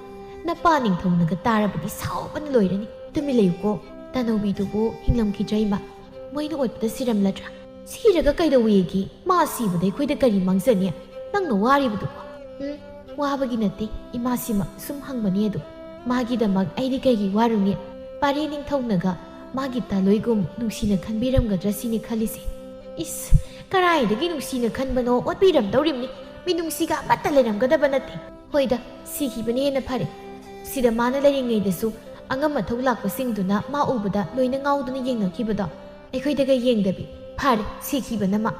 ꯅꯄꯥ ꯅꯤꯡꯊꯧꯅꯒ ꯇꯥꯔꯕꯗꯤ ꯁꯥꯎꯕꯅ ꯂꯣꯏꯔꯅꯤ꯫ ꯇꯨꯃꯤꯟ ꯂꯩꯌꯨꯀꯣ꯫ ꯇꯅꯧꯕꯤꯗꯨꯕꯨ ꯍꯤꯡꯂꯝꯈꯤꯗ꯭ꯔꯦ ꯏꯃꯥ꯫ ꯃꯣꯏꯅ ꯑꯣꯠꯄꯗ ꯁꯤꯔꯝꯂꯗ꯭ꯔꯥ? ꯁꯤꯔꯒ ꯀꯩꯗꯧꯋꯦꯒꯦ? ꯃꯥ ꯁꯤꯕꯗ ꯑꯩꯈꯣꯏꯗ ꯀꯔꯤ ꯃꯥꯡꯖꯅꯤ? ꯅꯪꯅ ꯋꯥꯔꯤꯕꯗꯨꯕꯣ?" "ꯎꯝ, ꯋꯥꯕꯒꯤ ꯅꯠꯇꯦ꯫ ꯏꯃꯥꯁꯤꯃ ꯁꯨꯝ ꯍꯪꯕꯅꯤ ꯑꯗꯨ꯫ ꯃꯥꯒꯤꯗꯃꯛ ꯑꯩꯗꯤ ꯀꯩꯒꯤ ꯋꯥꯔꯨꯅꯤ? ꯄꯥꯔꯤ ꯅꯤꯡꯊꯧꯅꯒ ꯃꯥꯒꯤ ꯇꯥꯂꯣꯏꯒꯨꯝ ꯅꯨꯡꯁꯤꯅ ꯈꯟꯕꯤꯔꯝꯒꯗ꯭ꯔꯥ ꯁꯤꯅꯤ ꯈꯜꯂꯤꯁꯦ꯫ ꯏꯁ, ꯀꯔꯥꯏꯗꯒꯤ ꯅꯨꯡꯁꯤꯅ ꯈꯟꯕꯅꯣ, ꯑꯣꯠꯄꯤꯔꯝꯗꯧꯔꯤꯕꯅꯤ꯫ ꯃꯤꯅꯨꯡꯁꯤꯒ ꯑꯃꯠꯇ ꯂꯩꯔꯝꯒꯗꯕ ꯅꯠꯇꯦ꯫ ꯍꯣꯏꯗ, ꯁꯤꯈꯤꯕꯅ ꯍꯦꯟꯅ ꯐꯔꯦ꯫ ꯁꯤꯗ ꯃꯥꯅ ꯂꯩꯔꯤꯉꯩꯗꯁꯨ ꯑꯉꯝ ꯑꯊꯧ ꯂꯥꯛꯄꯁꯤꯡꯗꯨꯅ ꯃꯥ ꯎꯕꯗ ꯂꯣꯏꯅ ꯉꯥꯎꯗꯨꯅ ꯌꯦꯡꯅꯈꯤꯕꯗꯣ, ꯑꯩꯈꯣꯏꯗꯒ ꯌꯦꯡꯗꯕꯤ꯫ ꯐꯔꯦ, ꯁꯤꯈꯤꯕꯅ ꯃꯥ꯫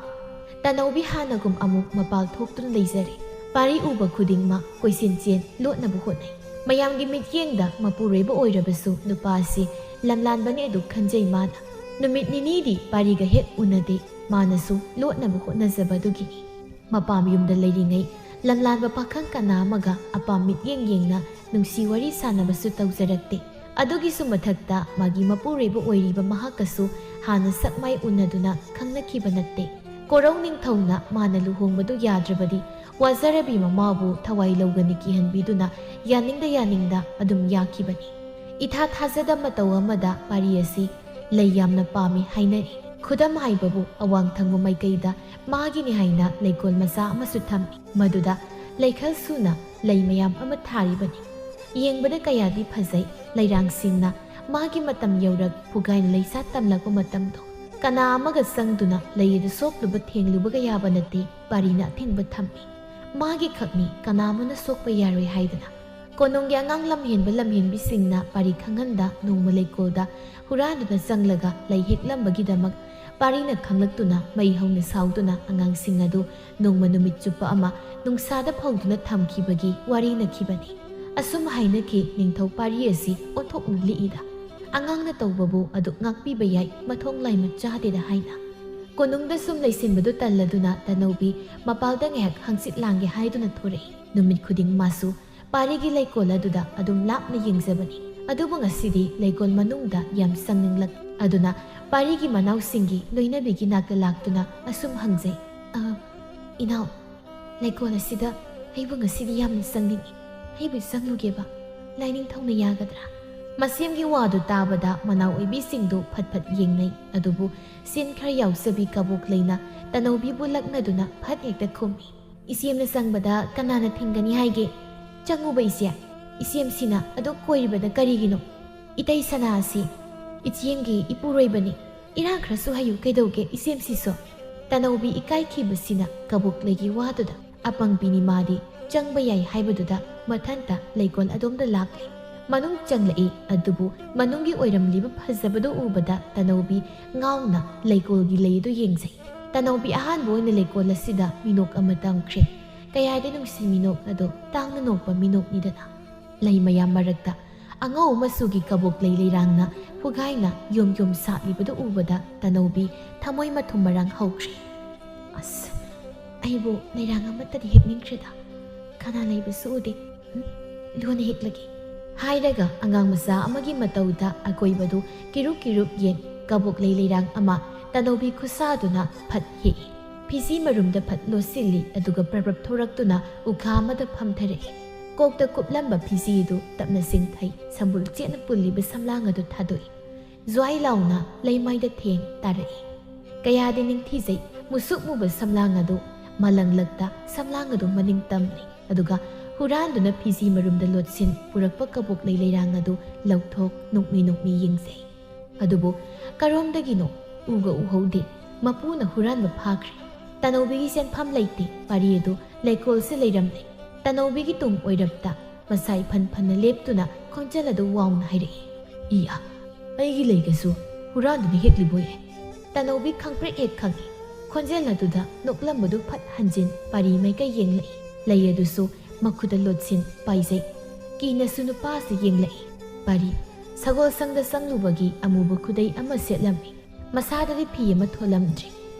ꯇꯅꯧꯕꯤ ꯍꯥꯟꯅꯒꯨꯝ ꯑꯃꯨꯛ ꯃꯄꯥꯜ ꯊꯣꯛꯇꯨꯅ ꯂꯩꯖꯔꯦ꯫ ꯄꯥꯔꯤ ꯎꯕ ꯈꯨꯗꯤꯡꯃꯛ ꯀꯣꯏꯆꯦꯟ ꯆꯦꯟ ꯂꯣꯠꯅꯕ ꯍꯣꯠꯅꯩ꯫ ꯃꯌꯥꯝꯒꯤ ꯃꯤꯠꯌꯦꯡꯗ ꯃꯄꯨꯔꯣꯏꯕ ꯑꯣꯏꯔꯕꯁꯨ ꯅꯨꯄꯥ ꯑꯁꯤ ꯂꯝꯂꯥꯟꯕꯅꯤ ꯑꯗꯨ ꯈꯟꯖꯩ ꯃꯥꯅ꯫ ꯅꯨꯃꯤꯠ ꯅꯤꯅꯤꯗꯤ ꯄꯥꯔꯤꯒ ꯍꯦꯛ ꯎꯅꯗꯦ꯫ ꯃꯥꯅꯁꯨ ꯂꯣꯠꯅꯕ ꯍꯣꯠꯅꯖꯕ ꯑꯗꯨꯒꯤꯅꯤ꯫ ꯃꯄꯥꯝ ꯌꯨꯝꯗ ꯂꯩꯔꯤꯉꯩ ꯂꯝꯂꯥꯟꯕ ꯄꯥꯈꯪ ꯀꯅꯥ ꯑꯃꯒ ꯑꯄꯥꯝ ꯃꯤꯠꯌꯦꯡ ꯌꯦꯡꯅ ꯅꯨꯡꯁꯤ ꯋꯥꯔꯤ ꯁꯥꯟꯅꯕꯁꯨ ꯇꯧꯖꯔꯛꯇꯦ꯫ ꯑꯗꯨꯒꯤꯁꯨ ꯃꯊꯛꯇ ꯃꯥꯒꯤ ꯃꯄꯨꯔꯣꯏꯕ ꯑꯣꯏꯔꯤꯕ ꯃꯍꯥꯛꯀꯁꯨ ꯍꯥꯟꯅ ꯁꯛ ꯃꯥꯏ ꯎꯅꯗꯨꯅ ꯈꯪꯅꯈꯤꯕ ꯅꯠꯇꯦ꯫ ꯀꯣꯔꯧ ꯅꯤꯡꯊꯧꯅ ꯃꯥꯅ ꯂꯨꯍꯣꯡꯕꯗꯨ ꯌꯥꯗ꯭ꯔꯕꯗꯤ ꯋꯥꯖꯔꯕꯤ ꯃꯃꯥꯕꯨ ꯊꯋꯥꯏ ꯂꯧꯒꯅꯤ ꯀꯤꯍꯟꯕꯤꯗꯨꯅ ꯌꯥꯅꯤꯡꯗ ꯌꯥꯅꯤꯡꯗ ꯑꯗꯨꯝ ꯌꯥꯈꯤꯕꯅꯤ꯫ ꯏꯊꯥ ꯊꯥꯖꯗ ꯃꯇꯧ ꯑꯃꯗ ꯄꯥꯔꯤ ꯑꯁꯤ ꯂꯩ ꯌꯥꯝꯅ ꯄꯥꯝꯃꯤ ꯍꯥꯏꯅꯔꯤ꯫ ꯈꯨꯗꯝ ꯍꯥꯏꯕꯕꯨ ꯑꯋꯥꯡ ꯊꯪꯕ ꯃꯥꯏꯀꯩꯗ ꯃꯥꯒꯤꯅꯤ ꯍꯥꯏꯅ ꯂꯩꯀꯣꯜ ꯃꯆꯥ ꯑꯃꯁꯨ ꯊꯝꯃꯤ꯫ ꯃꯗꯨꯗ ꯂꯩꯈꯜ ꯁꯨꯅ ꯂꯩ ꯃꯌꯥꯝ ꯑꯃ ꯊꯥꯔꯤꯕꯅꯤ꯫ ꯌꯦꯡꯕꯗ ꯀꯌꯥꯗꯤ ꯐꯖꯩ꯫ ꯂꯩꯔꯥꯡꯁꯤꯡꯅ ꯃꯥꯒꯤ ꯃꯇꯝ ꯌꯧꯔꯛ ꯄꯨꯒꯥꯏꯅ ꯂꯩꯁꯥ ꯇꯝꯂꯛꯄ ꯃꯇꯝꯗꯣ꯫ ꯀꯅꯥ ꯑꯃꯒ ꯆꯪꯗꯨꯅ ꯂꯩ ꯑꯗꯨ ꯁꯣꯛꯂꯨꯕ ꯊꯦꯡꯂꯨꯕꯒ ꯌꯥꯕ ꯅꯠꯇꯦ꯫ ꯄꯥꯔꯤꯅ ꯑꯊꯤꯡꯕ ꯊꯝꯃꯤ꯫ ꯃꯥꯒꯤ ꯈꯛꯅꯤ, ꯀꯅꯥ ꯑꯃꯅ ꯁꯣꯛꯄ ꯌꯥꯔꯣꯏ ꯍꯥꯏꯗꯅ꯫ ꯀꯣꯅꯨꯡꯒꯤ ꯑꯉꯥꯡ ꯂꯝꯍꯦꯟꯕ ꯂꯝꯍꯦꯟꯕꯤꯁꯤꯡꯅ ꯄꯥꯔꯤ ꯈꯪꯍꯟꯗ ꯅꯣꯡꯃ ꯂꯩꯀꯣꯜꯗ ꯍꯨꯔꯥꯟꯗꯨꯅ ꯆꯪꯂꯒ ꯂꯩ ꯍꯦꯛꯂꯝꯕꯒꯤꯗꯃꯛ ꯄꯥꯔꯤꯅ ꯈꯪꯂꯛꯇꯨꯅ ꯃꯩ ꯍꯧꯅ ꯁꯥꯎꯗꯨꯅ ꯑꯉꯥꯡꯁꯤꯡ ꯑꯗꯨ ꯅꯣꯡꯃ ꯅꯨꯃꯤꯠ ꯆꯨꯞꯄ ꯑꯃ ꯅꯨꯡꯁꯥꯗ ꯐꯧꯗꯨꯅ ꯊꯝꯈꯤꯕꯒꯤ ꯋꯥꯔꯤꯅꯈꯤꯕꯅꯤ꯫ ꯑꯁꯨꯝ ꯍꯥꯏꯅꯈꯤ, ꯅꯤꯡꯊꯧ ꯄꯥꯔꯤ ꯑꯁꯤ ꯑꯣꯟꯊꯣꯛꯅ ꯂꯤꯛꯏꯗ꯫ ꯑꯉꯥꯡꯅ ꯇꯧꯕꯕꯨ ꯑꯗꯨꯛ ꯉꯥꯛꯄꯤꯕ ꯌꯥꯏ, ꯃꯊꯣꯡ ꯂꯥꯏꯃꯠ ꯆꯥꯗꯦꯗ ꯍꯥꯏꯅ꯫ ꯀꯣꯅꯨꯡꯗ ꯁꯨꯝ ꯂꯩꯁꯤꯟꯕꯗꯨ ꯇꯜꯂꯗꯨꯅ ꯇꯅꯧꯕꯤ ꯃꯄꯥꯜꯗ ꯉꯥꯏꯍꯥꯛ ꯍꯪꯆꯤꯠ ꯂꯥꯡꯒꯦ ꯍꯥꯏꯗꯨꯅ ꯊꯣꯔꯛꯏ꯫ ꯅꯨꯃꯤꯠ ꯈꯨꯗꯤꯡ ꯃꯥꯁꯨ ꯄꯥꯔꯤꯒꯤ ꯂꯩꯀꯣꯜ ꯑꯗꯨꯗ ꯑꯗꯨꯝ ꯂꯥꯞꯅ ꯌꯦꯡꯖꯕꯅꯤ꯫ ꯑꯗꯨꯕꯨ ꯉꯁꯤꯗꯤ ꯂꯩꯀꯣꯜ ꯃꯅꯨꯡꯗ ꯌꯥꯝ ꯆꯪꯅꯤꯡꯂꯛ ꯑꯗꯨꯅ ꯄꯥꯔꯤꯒꯤ ꯃꯅꯥꯎꯁꯤꯡꯒꯤ ꯂꯣꯏꯅꯕꯤꯒꯤ ꯅꯥꯛꯇ ꯂꯥꯛꯇꯨꯅ ꯑꯁꯨꯝ ꯍꯪꯖꯩ, "ꯑ, ꯏꯅꯥꯎ, ꯂꯩꯀꯣꯜ ꯑꯁꯤꯗ ꯑꯩꯕꯨ ꯉꯁꯤꯗꯤ ꯌꯥꯝꯅ ꯆꯪꯅꯤꯡꯏ꯫ ꯑꯩꯕꯨ ꯆꯪꯂꯨꯒꯦꯕ꯫ ꯂꯥꯏꯅꯤꯡꯊꯧꯅ ꯌꯥꯒꯗ꯭ꯔꯥ?" ꯃꯁꯦꯝꯒꯤ ꯋꯥꯗꯨ ꯇꯥꯕꯗ ꯃꯅꯥꯎ ꯑꯣꯏꯕꯤꯁꯤꯡꯗꯨ ꯐꯠ ꯐꯠ ꯌꯦꯡꯅꯩ꯫ ꯑꯗꯨꯕꯨ ꯁꯤꯟ ꯈꯔ ꯌꯥꯎꯖꯕꯤ ꯀꯕꯣꯛ ꯂꯩꯅ ꯇꯅꯧꯕꯤꯕꯨ ꯂꯛꯅꯗꯨꯅ ꯐꯠ ꯍꯦꯛꯇ ꯈꯨꯝꯃꯤ, "ꯏꯆꯦꯝꯅ ꯆꯪꯕꯗ ꯀꯅꯥꯅ ꯊꯤꯡꯒꯅꯤ ꯍꯥꯏꯒꯦ? ꯆꯪꯉꯨꯕ ꯏꯆꯦ꯫ ꯏꯆꯦꯝꯁꯤꯅ ꯑꯗꯨꯛ ꯀꯣꯏꯔꯤꯕꯗ ꯀꯔꯤꯒꯤꯅꯣ? ꯏꯇꯩ ꯁꯅꯥ ꯑꯁꯤ "ꯏꯆꯦꯝꯒꯤ ꯏꯄꯨꯔꯣꯏꯕꯅꯤ, ꯏꯔꯥꯡ ꯈꯔꯁꯨ ꯍꯩꯌꯨ ꯀꯩꯗꯧꯒꯦ ꯏꯆꯦꯝꯁꯤꯁꯨ?" ꯇꯅꯧꯕꯤ ꯏꯀꯥꯏꯈꯤꯕꯁꯤꯅ ꯀꯕꯣꯛꯂꯩꯒꯤ ꯋꯥꯗꯨꯗ, ꯑꯄꯪꯕꯤꯅꯤ ꯃꯥꯗꯤ, ꯆꯪꯕ ꯌꯥꯏ ꯍꯥꯏꯕꯗꯨꯗ ꯃꯊꯟꯇ ꯂꯩꯀꯣꯜ ꯑꯗꯣꯝꯗ ꯂꯥꯛꯂꯦ꯫ ꯃꯅꯨꯡ ꯆꯪꯂꯛꯏ, ꯑꯗꯨꯕꯨ ꯃꯅꯨꯡꯒꯤ ꯑꯣꯏꯔꯝꯂꯤꯕ ꯐꯖꯕꯗꯨ ꯎꯕꯗ ꯇꯅꯧꯕꯤ ꯉꯥꯎꯅ ꯂꯩꯀꯣꯜꯒꯤ ꯂꯩ ꯑꯗꯨ ꯌꯦꯡꯖꯩ꯫ ꯇꯅꯧꯕꯤ ꯑꯍꯥꯟꯕ ꯑꯣꯏꯅ ꯂꯩꯀꯣꯜ ꯑꯁꯤꯗ ꯃꯤꯅꯣꯛ ꯑꯃ ꯇꯝꯈ꯭ꯔꯦ꯫ ꯀꯌꯥꯗꯤ ꯅꯨꯡꯁꯤ ꯃꯤꯅꯣꯛ ꯑꯗꯣ, ꯇꯥꯡꯅ ꯅꯣꯛꯄ ꯃꯤꯅꯣꯛꯅꯤꯗꯅ꯫ ꯂꯩ ꯃꯌꯥꯝ ꯃꯔꯛꯇ ꯑꯉꯧ ꯃꯆꯨꯒꯤ ꯀꯕꯣꯛꯂꯩ ꯂꯩꯔꯥꯡꯅ ꯄꯨꯒꯥꯏꯅ ꯌꯣꯝ ꯌꯣꯝ ꯁꯥꯠꯂꯤꯕꯗꯨ ꯎꯕꯗ ꯇꯅꯧꯕꯤ ꯊꯃꯣꯏ ꯃꯊꯨꯝ ꯃꯔꯥꯡ ꯍꯧꯈ꯭ꯔꯦ꯫ "ꯑꯁ, ꯑꯩꯕꯨ ꯂꯩꯔꯥꯡ ꯑꯃꯠꯇꯗꯤ ꯍꯦꯛꯅꯤꯡꯈ꯭ꯔꯦꯗ꯫ ꯀꯅꯥ ꯂꯩꯕꯁꯨ ꯎꯗꯦ꯫ ꯎꯝ, ꯂꯣꯟꯅ ꯍꯦꯛꯂꯒꯦ" ꯍꯥꯏꯔꯒ ꯑꯉꯥꯡ ꯃꯆꯥ ꯑꯃꯒꯤ ꯃꯇꯧꯗ ꯑꯀꯣꯏꯕꯗꯨ ꯀꯤꯔꯨꯛ ꯀꯤꯔꯨꯛ ꯌꯦꯡ ꯀꯕꯣꯛꯂꯩ ꯂꯩꯔꯥꯡ ꯑꯃ ꯇꯅꯧꯕꯤ ꯈꯨꯠꯁꯥꯗꯨꯅ ꯐꯠ ꯍꯦꯛꯏ꯫ ꯐꯤꯖꯤ ꯃꯔꯨꯝꯗ ꯐꯠ ꯂꯣꯠꯁꯤꯜꯂꯤ, ꯑꯗꯨꯒ ꯄ꯭ꯔꯞ ꯄ꯭ꯔꯞ ꯊꯣꯔꯛꯇꯨꯅ ꯎꯈꯥ ꯑꯃꯗ ꯐꯝꯊꯔꯛꯏ꯫ ꯀꯣꯛꯇ ꯀꯨꯞꯂꯝꯕ ꯐꯤꯖꯤꯗꯨ ꯇꯞꯅ ꯆꯤꯡꯊꯩ, ꯁꯝꯕꯨꯜ ꯆꯦꯠꯅ ꯄꯨꯜꯂꯤꯕ ꯁꯝꯂꯥꯡ ꯑꯗꯨ ꯊꯥꯗꯣꯛꯏ꯫ ꯖ꯭ꯋꯥꯏ ꯂꯥꯎꯅ ꯂꯩꯃꯥꯏꯗ ꯊꯦꯡ ꯇꯥꯔꯛꯏ꯫ ꯀꯌꯥꯗꯤ ꯅꯤꯡꯊꯤꯖꯩ, ꯃꯨꯁꯨꯛ ꯃꯨꯕ ꯁꯝꯂꯥꯡ ꯑꯗꯨ ꯃꯂꯪꯂꯛꯇ ꯁꯝꯂꯥꯡ ꯑꯗꯨ ꯃꯅꯤꯡ ꯇꯝꯂꯤ, ꯑꯗꯨꯒ ꯍꯨꯔꯥꯟꯗꯨꯅ ꯐꯤꯖꯤ ꯃꯔꯨꯝꯗ ꯂꯣꯠꯁꯤꯟ ꯄꯨꯔꯛꯄ ꯀꯕꯣꯛꯂꯩ ꯂꯩꯔꯥꯡ ꯑꯗꯨ ꯂꯧꯊꯣꯛ ꯅꯣꯛꯃꯤ ꯅꯣꯛꯃꯤ ꯌꯦꯡꯖꯩ꯫ ꯑꯗꯨꯕꯨ ꯀꯔꯣꯝꯗꯒꯤꯅꯣ ꯎꯒ ꯎꯍꯧꯗꯦ꯫ ꯃꯄꯨꯅ ꯍꯨꯔꯥꯟꯕ ꯐꯥꯈ꯭ꯔꯦ꯫ ꯇꯅꯧꯕꯤꯒꯤ ꯆꯦꯟꯐꯝ ꯂꯩꯇꯦ꯫ ꯄꯥꯔꯤ ꯑꯗꯨ ꯂꯩꯀꯣꯜꯁꯤ ꯂꯩꯔꯝꯂꯦ꯫ ꯇꯅꯧꯕꯤꯒꯤ ꯇꯨꯡ ꯑꯣꯏꯔꯞꯇ ꯃꯁꯥ ꯏꯐꯟ ꯐꯟꯅ ꯂꯦꯞꯇꯨꯅ ꯈꯣꯟꯖꯦꯜ ꯑꯗꯨ ꯋꯥꯎꯅ ꯍꯥꯏꯔꯛꯏ, "ꯏ ꯑ, ꯑꯩꯒꯤ ꯂꯩꯒꯁꯨ ꯍꯨꯔꯥꯟꯗꯨꯅ ꯍꯦꯛꯂꯤꯕꯣꯏ"꯫ ꯇꯅꯧꯕꯤ ꯈꯪꯄ꯭ꯔꯦꯛ ꯍꯦꯛ ꯈꯪꯏ꯫ ꯈꯣꯟꯖꯦꯜ ꯑꯗꯨꯗ ꯅꯣꯛꯂꯝꯕꯗꯨ ꯐꯠ ꯍꯟꯖꯤꯟ ꯄꯥꯔꯤ ꯃꯥꯏꯀꯩ ꯌꯦꯡꯂꯛꯏ꯫ ꯂꯩ ꯑꯗꯨꯁꯨ ꯃꯈꯨꯠꯇ ꯂꯣꯠꯁꯤꯟ ꯄꯥꯏꯖꯩ꯫ ꯀꯤꯅꯁꯨ ꯅꯨꯄꯥꯁꯤ ꯌꯦꯡꯂꯛꯏ꯫ ꯄꯥꯔꯤ ꯁꯒꯣꯜ ꯁꯪꯗ ꯆꯪꯂꯨꯕꯒꯤ ꯑꯃꯨꯕ ꯈꯨꯗꯩ ꯑꯃ ꯁꯦꯠꯂꯝꯃꯤ꯫ ꯃꯁꯥꯗꯗꯤ ꯐꯤ ꯑꯃ ꯊꯣꯜꯂꯝꯗ꯭ꯔꯤ꯫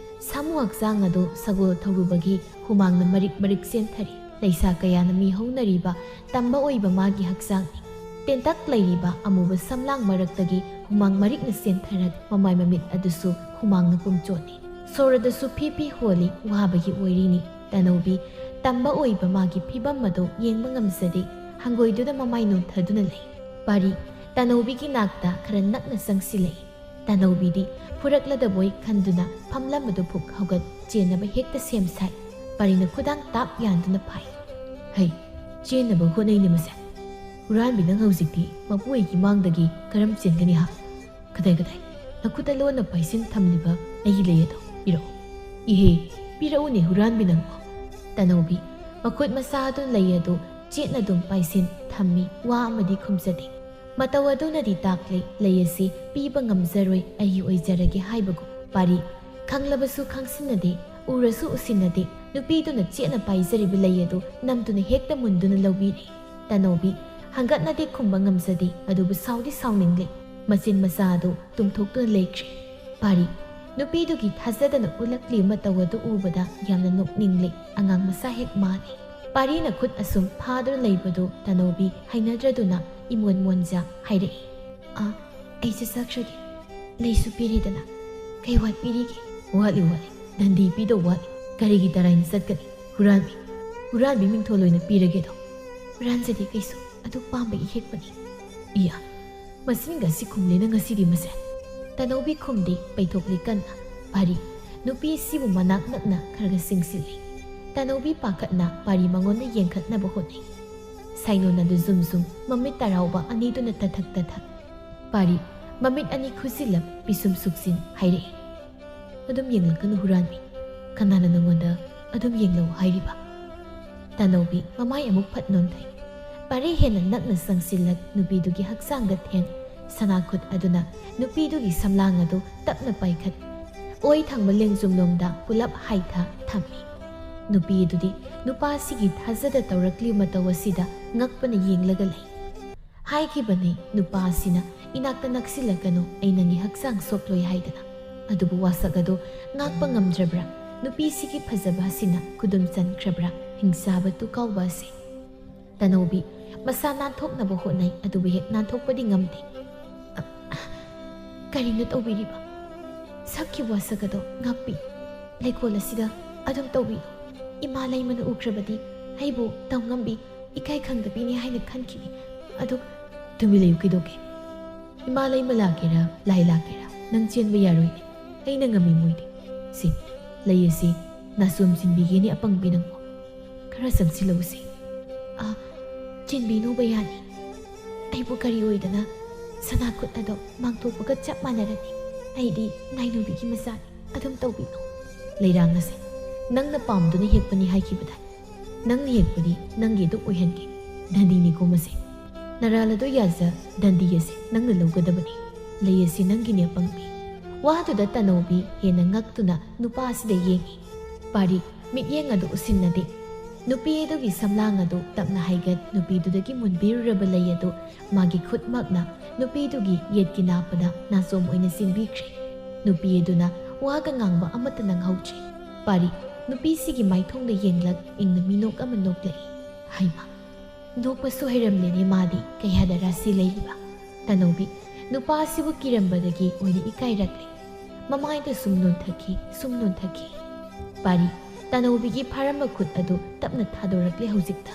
ꯁꯥꯃꯨ ꯍꯛꯆꯥꯡ ꯑꯗꯨ ꯁꯒꯣꯜ ꯊꯧꯔꯨꯕꯒꯤ ꯍꯨꯃꯥꯡꯅ ꯃꯔꯤꯛ ꯃꯔꯤꯛ ꯆꯦꯟꯊꯔꯤ꯫ ꯂꯩꯁꯥ ꯀꯌꯥꯅ ꯃꯤꯍꯧꯅꯔꯤꯕ ꯇꯝꯕ ꯑꯣꯏꯕ ꯃꯥꯒꯤ ꯍꯛꯆꯥꯡꯅꯤ꯫ ꯇꯦꯟꯇꯛ ꯂꯩꯔꯤꯕ ꯑꯃꯨꯕ ꯁꯝꯂꯥꯡ ꯃꯔꯛꯇꯒꯤ ꯍꯨꯃꯥꯡ ꯃꯔꯤꯛꯅ ꯆꯦꯟꯊꯔꯛ, ꯃꯃꯥꯏ ꯃꯃꯤꯠ ꯑꯗꯨꯁꯨ ꯍꯨꯃꯥꯡꯅ ꯄꯨꯝꯆꯣꯠꯅꯤ꯫ ꯁꯣꯔꯗꯁꯨ ꯐꯤ ꯐꯤ ꯍꯣꯜꯂꯤ, ꯋꯥꯕꯒꯤ ꯑꯣꯏꯔꯤꯅꯤ꯫ ꯇꯅꯧꯕꯤ ꯇꯝꯕ ꯑꯣꯏꯕ ꯃꯥꯒꯤ ꯐꯤꯕꯝ ꯑꯗꯨ ꯌꯦꯡꯕ ꯉꯝꯖꯗꯦ꯫ ꯍꯪꯒꯣꯏꯗꯨꯅ ꯃꯃꯥꯏ ꯅꯣꯟꯊꯗꯨꯅ ꯂꯩ꯫ ꯄꯥꯔꯤ ꯇꯅꯧꯕꯤꯒꯤ ꯅꯥꯛꯇ ꯈꯔ ꯅꯛꯅ ꯆꯪꯁꯤꯜꯂꯛꯏ꯫ ꯇꯅꯧꯕꯤꯗꯤ ꯐꯨꯔꯛꯂꯗꯕꯣꯏ ꯈꯟꯗꯨꯅ ꯐꯝꯂꯝꯕꯗꯨ ꯐꯨꯛ ꯍꯧꯒꯠ ꯆꯦꯟꯅꯕ ꯍꯦꯛꯇ ꯁꯦꯝ ꯁꯥꯏ꯫ ꯄꯥꯔꯤꯅ ꯈꯨꯗꯥꯡ ꯇꯥꯞ ꯌꯥꯟꯗꯨꯅ ꯐꯥꯏ꯫ "ꯍꯩ, ꯆꯦꯟꯅꯕ ꯍꯣꯠꯅꯩꯅꯦ ꯃꯁꯦ꯫ ꯍꯨꯔꯥꯟꯕꯤ, ꯅꯪ ꯍꯧꯖꯤꯛꯇꯤ ꯃꯄꯨ ꯑꯩꯒꯤ ꯃꯥꯡꯗꯒꯤ ꯀꯔꯝ ꯆꯦꯟꯒꯅꯤ ꯍꯥ? "ꯀꯗꯥꯏ, ꯀꯗꯥꯏ? ꯅꯈꯨꯠꯇ ꯂꯣꯟꯅ ꯄꯥꯏꯁꯤꯟ ꯊꯝꯂꯤꯕ ꯑꯩꯒꯤ ꯂꯩ ꯑꯗꯣ ꯄꯤꯔꯛꯎ꯫ ꯏꯍꯦ, ꯄꯤꯔꯛꯎꯅꯦ ꯍꯨꯔꯥꯟꯕꯤ ꯅꯪꯕꯣ!" ꯇꯅꯧꯕꯤ ꯃꯈꯨꯠ ꯃꯁꯥ ꯑꯗꯨ ꯂꯩ ꯑꯗꯨ ꯆꯦꯠꯅ ꯑꯗꯨꯝ ꯄꯥꯏꯁꯤꯟ ꯊꯝꯃꯤ, ꯋꯥ ꯑꯃꯗꯤ ꯈꯨꯝꯖꯗꯦ꯫ ꯃꯇꯧ ꯑꯗꯨꯅꯗꯤ ꯇꯥꯛꯂꯦ, ꯂꯩ ꯑꯁꯤ ꯄꯤꯕ ꯉꯝꯖꯔꯣꯏ, ꯑꯩꯒꯤ ꯑꯣꯏꯖꯔꯒꯦ ꯍꯥꯏꯕꯒꯨꯝ꯫ ꯄꯥꯔꯤ ꯈꯪꯂꯕꯁꯨ ꯈꯪꯁꯤꯟꯅꯗꯦ, ꯎꯔꯁꯨ ꯎꯁꯤꯟꯅꯗꯦ, ꯅꯨꯄꯤꯗꯨꯅ ꯆꯦꯠꯅ ꯄꯥꯏꯖꯔꯤꯕ ꯂꯩ ꯑꯗꯨ ꯅꯝꯗꯨꯅ ꯍꯦꯛꯇ ꯃꯨꯟꯗꯨꯅ ꯂꯧꯕꯤꯔꯦ꯫ ꯇꯅꯧꯕꯤ ꯍꯪꯒꯠꯅꯗꯤ ꯈꯨꯝꯕ ꯉꯝꯖꯗꯦ, ꯑꯗꯨꯕꯨ ꯁꯥꯎꯗꯤ ꯁꯥꯎꯅꯤꯡꯂꯦ꯫ ꯃꯆꯤꯟ ꯃꯆꯥ ꯑꯗꯨ ꯇꯨꯝꯊꯣꯛꯇꯨꯅ ꯂꯩꯈ꯭ꯔꯦ꯫ ꯄꯥꯔꯤ ꯅꯨꯄꯤꯗꯨꯒꯤ ꯊꯥꯖꯗꯅ ꯎꯠꯂꯛꯂꯤꯕ ꯃꯇꯧ ꯑꯗꯨ ꯎꯕꯗ ꯌꯥꯝꯅ ꯅꯣꯛꯅꯤꯡꯂꯦ꯫ ꯑꯉꯥꯡ ꯃꯆꯥ ꯍꯦꯛ ꯃꯥꯜꯂꯦ꯫ ꯄꯥꯔꯤꯅ ꯈꯨꯠ ꯑꯁꯨꯝ ꯐꯥꯗꯨꯅ ꯂꯩꯕꯗꯨ ꯇꯅꯧꯕꯤ ꯍꯩꯅꯗ꯭ꯔꯗꯨꯅ ꯏꯃꯣꯟ ꯃꯣꯟꯖ ꯍꯥꯏꯔꯛꯏ, "ꯑꯥ, ꯑꯩꯁꯦ ꯆꯠꯈ꯭ꯔꯒꯦ꯫ ꯂꯩꯁꯨ ꯄꯤꯔꯦꯗꯅ, ꯀꯩ ꯋꯥꯠꯄꯤꯔꯤꯒꯦ?" "ꯋꯥꯠꯂꯤ, ꯋꯥꯠꯂꯤ꯫ ꯗꯟꯗꯤ ꯄꯤꯗꯧ ꯋꯥꯠꯂꯤ꯫ ꯀꯔꯤꯒꯤ ꯇꯔꯥꯏꯅ ꯆꯠꯀꯅꯤ? ꯍꯨꯔꯥꯟꯕꯤ, ꯍꯨꯔꯥꯟꯕꯤ ꯃꯤꯡꯊꯣꯜ ꯑꯣꯏꯅ ꯄꯤꯔꯒꯦꯗꯣ?" "ꯍꯨꯔꯥꯟꯖꯗꯦ ꯀꯩꯁꯨ, ꯑꯗꯨ ꯄꯥꯝꯕꯒꯤ ꯍꯦꯛꯄꯅꯤ꯫" "ꯏꯌꯥ, ꯃꯁꯤꯟꯒ ꯑꯁꯤ ꯈꯨꯝꯂꯦꯅ ꯉꯁꯤꯗꯤ ꯃꯁꯦ!" ꯇꯅꯧꯕꯤ ꯈꯨꯝꯗꯦ, ꯄꯩꯊꯣꯛꯂꯤ ꯀꯟꯅ꯫ ꯄꯥꯔꯤ ꯅꯨꯄꯤ ꯑꯁꯤꯕꯨ ꯃꯅꯥꯛ ꯅꯛꯅ ꯈꯔꯒ ꯆꯤꯡꯁꯤꯜꯂꯤ꯫ ꯇꯅꯧꯕꯤ ꯄꯥꯈꯠꯅ ꯄꯥꯔꯤ ꯃꯉꯣꯟꯗ ꯌꯦꯡꯈꯠꯅꯕ ꯍꯣꯠꯅꯩ꯫ ꯁꯥꯏꯅꯣꯟ ꯑꯗꯨ ꯖꯨꯝ ꯖꯨꯝ, ꯃꯃꯤꯠ ꯇꯔꯥꯎꯕ ꯑꯅꯤꯗꯨꯅ ꯇꯊꯛ ꯇꯊꯛ꯫ ꯄꯥꯔꯤ ꯃꯃꯤꯠ ꯑꯅꯤ ꯈꯨꯖꯤꯜꯂꯞ, ꯄꯤꯁꯨꯝ ꯁꯨꯛꯆꯤꯟ ꯍꯥꯏꯔꯛꯏ, "ꯑꯗꯨꯝ ꯌꯦꯡꯂꯛꯀꯅꯨ ꯍꯨꯔꯥꯟꯕꯤ꯫ ꯀꯅꯥꯅ ꯅꯪꯉꯣꯟꯗ ꯑꯗꯨꯝ ꯌꯦꯡꯂꯛꯎ ꯍꯥꯏꯔꯤꯕ?" ꯇꯅꯧꯕꯤ ꯃꯃꯥꯏ ꯑꯃꯨꯛ ꯐꯠ ꯅꯣꯟꯊꯩ꯫ ꯄꯥꯔꯤ ꯍꯦꯟꯅ ꯅꯛꯅ ꯆꯪꯁꯤꯜꯂꯛ, ꯅꯨꯄꯤꯗꯨꯒꯤ ꯍꯛꯆꯥꯡꯗ ꯊꯦꯡ꯫ ꯁꯅꯥ ꯈꯨꯠ ꯑꯗꯨꯅ ꯅꯨꯄꯤꯗꯨꯒꯤ ꯁꯝꯂꯥꯡ ꯑꯗꯨ ꯇꯞꯅ ꯄꯥꯏꯈꯠ, ꯑꯣꯏ ꯊꯪꯕ ꯂꯦꯡꯖꯨꯝꯂꯣꯝꯗ ꯄꯨꯂꯞ ꯍꯥꯏꯊ ꯊꯝꯃꯤ꯫ ꯅꯨꯄꯤ ꯑꯗꯨꯗꯤ ꯅꯨꯄꯥ ꯑꯁꯤꯒꯤ ꯊꯥꯖꯗ ꯇꯧꯔꯛꯂꯤꯕ ꯃꯇꯧ ꯑꯁꯤꯗ ꯉꯛꯄꯅ ꯌꯦꯡꯂꯒ ꯂꯩ꯫ ꯍꯥꯏꯈꯤꯕꯅꯤ ꯅꯨꯄꯥ ꯑꯁꯤꯅ, "ꯏꯅꯥꯛꯇ ꯅꯛꯁꯤꯜꯂꯛꯀꯅꯨ, ꯑꯩ ꯅꯪꯒꯤ ꯍꯛꯆꯥꯡ ꯁꯣꯛꯂꯣꯏ" ꯍꯥꯏꯗꯅ꯫ ꯑꯗꯨꯕꯨ ꯋꯥꯁꯛ ꯑꯗꯨ ꯉꯥꯛꯄ ꯉꯝꯗ꯭ꯔꯕ꯭ꯔꯥ? ꯅꯨꯄꯤꯁꯤꯒꯤ ꯐꯖꯕ ꯑꯁꯤꯅ ꯈꯨꯗꯨꯝ ꯆꯟꯈ꯭ꯔꯕ꯭ꯔꯥ? ꯍꯤꯡꯆꯥꯕ ꯇꯨꯀꯥꯎꯕ ꯑꯁꯤ꯫ ꯇꯅꯧꯕꯤ ꯃꯁꯥ ꯅꯥꯟꯊꯣꯛꯅꯕ ꯍꯣꯠꯅꯩ, ꯑꯗꯨꯕꯨ ꯍꯦꯛ ꯅꯥꯟꯊꯣꯛꯄꯗꯤ ꯉꯝꯗꯦ꯫ ꯑ, ꯀꯔꯤꯅꯣ ꯇꯧꯕꯤꯔꯤꯕ? ꯁꯛꯈꯤꯕ ꯋꯥꯁꯛ ꯑꯗꯣ ꯉꯥꯛꯄꯤ꯫ ꯂꯩꯀꯣꯜ ꯑꯁꯤꯗ ꯑꯗꯨꯝ ꯇꯧꯕꯤ꯫ ꯏꯃꯥ ꯂꯩꯃꯅ ꯎꯈ꯭ꯔꯕꯗꯤ ꯑꯩꯕꯨ ꯇꯧꯉꯝꯕꯤ, ꯏꯀꯥꯏ ꯈꯪꯗꯕꯤꯅꯤ ꯍꯥꯏꯅ ꯈꯟꯈꯤꯅꯤ꯫ ꯑꯗꯨ ꯇꯨꯃꯤꯟ ꯂꯩꯌꯨ, ꯀꯩꯗꯧꯒꯦ? ꯏꯃꯥ ꯂꯩꯃ ꯂꯥꯛꯀꯦꯔꯥ, ꯂꯥꯏ ꯂꯥꯛꯀꯦꯔꯥ, ꯅꯪ ꯆꯦꯟꯕ ꯌꯥꯔꯣꯏꯅꯦ꯫ ꯑꯩꯅ ꯉꯝꯃꯤ ꯃꯣꯏꯗꯤ꯫ ꯁꯤ, ꯂꯩ ꯑꯁꯤ ꯅꯥꯆꯣꯝ ꯆꯤꯟꯕꯤꯒꯦꯅꯦ, ꯑꯄꯪꯕꯤ ꯅꯪꯕꯨ꯫ ꯈꯔ ꯆꯪꯁꯤꯜꯂꯧꯁꯤ꯫ ꯑ, ꯆꯤꯟꯕꯤꯅꯨ ꯕꯌꯥꯅꯤ꯫ ꯑꯩꯕꯨ ꯀꯔꯤ ꯑꯣꯏꯗꯅ ꯁꯅꯥ ꯈꯨꯠ ꯑꯗꯣ ꯃꯥꯡꯊꯣꯛꯄꯒ ꯆꯞ ꯃꯥꯟꯅꯔꯅꯤ꯫ ꯑꯩꯗꯤ ꯉꯥꯏꯅꯨꯕꯤꯒꯤ ꯃꯆꯥꯅꯤ꯫ ꯑꯗꯨꯝ ꯇꯧꯕꯤꯅꯣ꯫ ꯂꯩꯔꯥꯡ ꯑꯁꯦ ꯅꯪꯅ ꯄꯥꯝꯗꯨꯅ ꯍꯦꯛꯄꯅꯤ ꯍꯥꯏꯈꯤꯕꯗꯥꯏ? ꯅꯪꯅ ꯍꯦꯛꯄꯗꯤ ꯅꯪꯒꯤ ꯑꯗꯨꯝ ꯑꯣꯏꯍꯟꯒꯦ꯫ ꯗꯟꯗꯤꯅꯤꯀꯣ ꯃꯁꯦ꯫ ꯅꯔꯥꯜ ꯑꯗꯣ ꯌꯥꯖ, ꯗꯟꯗꯤ ꯑꯁꯦ ꯅꯪꯅ ꯂꯧꯒꯗꯕꯅꯤ꯫ ꯂꯩ ꯑꯁꯤ ꯅꯪꯒꯤꯅꯦ, ꯑꯄꯪꯕꯤ꯫ ꯋꯥꯗꯨꯗ ꯇꯅꯧꯕꯤ ꯍꯦꯟꯅ ꯉꯛꯇꯨꯅ ꯅꯨꯄꯥ ꯑꯁꯤꯗ ꯌꯦꯡꯉꯤ꯫ ꯄꯥꯔꯤ, ꯃꯤꯠꯌꯦꯡ ꯑꯗꯨ ꯎꯁꯤꯟꯅꯗꯦ꯫ ꯅꯨꯄꯤ ꯑꯗꯨꯒꯤ ꯁꯝꯂꯥꯡ ꯑꯗꯨ ꯇꯞꯅ ꯍꯥꯏꯒꯠ ꯅꯨꯄꯤꯗꯨꯗꯒꯤ ꯃꯨꯟꯕꯤꯔꯨꯔꯕ ꯂꯩ ꯑꯗꯨ ꯃꯥꯒꯤ ꯈꯨꯠꯃꯛꯅ ꯅꯨꯄꯤꯗꯨꯒꯤ ꯌꯦꯠꯀꯤ ꯅꯥꯞꯄꯗ ꯅꯥꯆꯣꯝ ꯑꯣꯏꯅ ꯆꯤꯡꯕꯤꯈ꯭ꯔꯦ꯫ ꯅꯨꯄꯤ ꯑꯗꯨꯅ ꯋꯥꯒ ꯉꯥꯡꯕ ꯑꯃꯠꯇ ꯅꯪꯍꯧꯗ꯭ꯔꯦ꯫ ꯄꯥꯔꯤ, ꯅꯨꯄꯤꯁꯤꯒꯤ ꯃꯥꯏꯊꯣꯡꯗ ꯌꯦꯡꯂꯛ ꯏꯪꯅ ꯃꯤꯅꯣꯛ ꯑꯃ ꯅꯣꯛꯂꯛꯏ꯫ ꯍꯩꯃꯥ, ꯅꯣꯛꯄꯁꯨ ꯍꯩꯔꯝꯂꯦꯅꯦ ꯃꯥꯗꯤ, ꯀꯌꯥꯗ ꯔꯥꯁꯤ ꯂꯩꯔꯤꯕ꯫ ꯇꯅꯧꯕꯤ, ꯅꯨꯄꯥ ꯑꯁꯤꯕꯨ ꯀꯤꯔꯝꯕꯗꯒꯤ ꯑꯣꯏꯅ ꯏꯀꯥꯏꯔꯛꯂꯦ꯫ ꯃꯃꯥꯏꯗ ꯁꯨꯝ ꯅꯣꯟꯊꯈꯤ, ꯁꯨꯝ ꯅꯣꯟꯊꯈꯤ꯫ ꯄꯥꯔꯤ, ꯇꯅꯧꯕꯤꯒꯤ ꯐꯥꯔꯝꯕ ꯈꯨꯠ ꯑꯗꯨ ꯇꯞꯅ ꯊꯥꯗꯣꯔꯛꯂꯦ ꯍꯧꯖꯤꯛꯇ꯫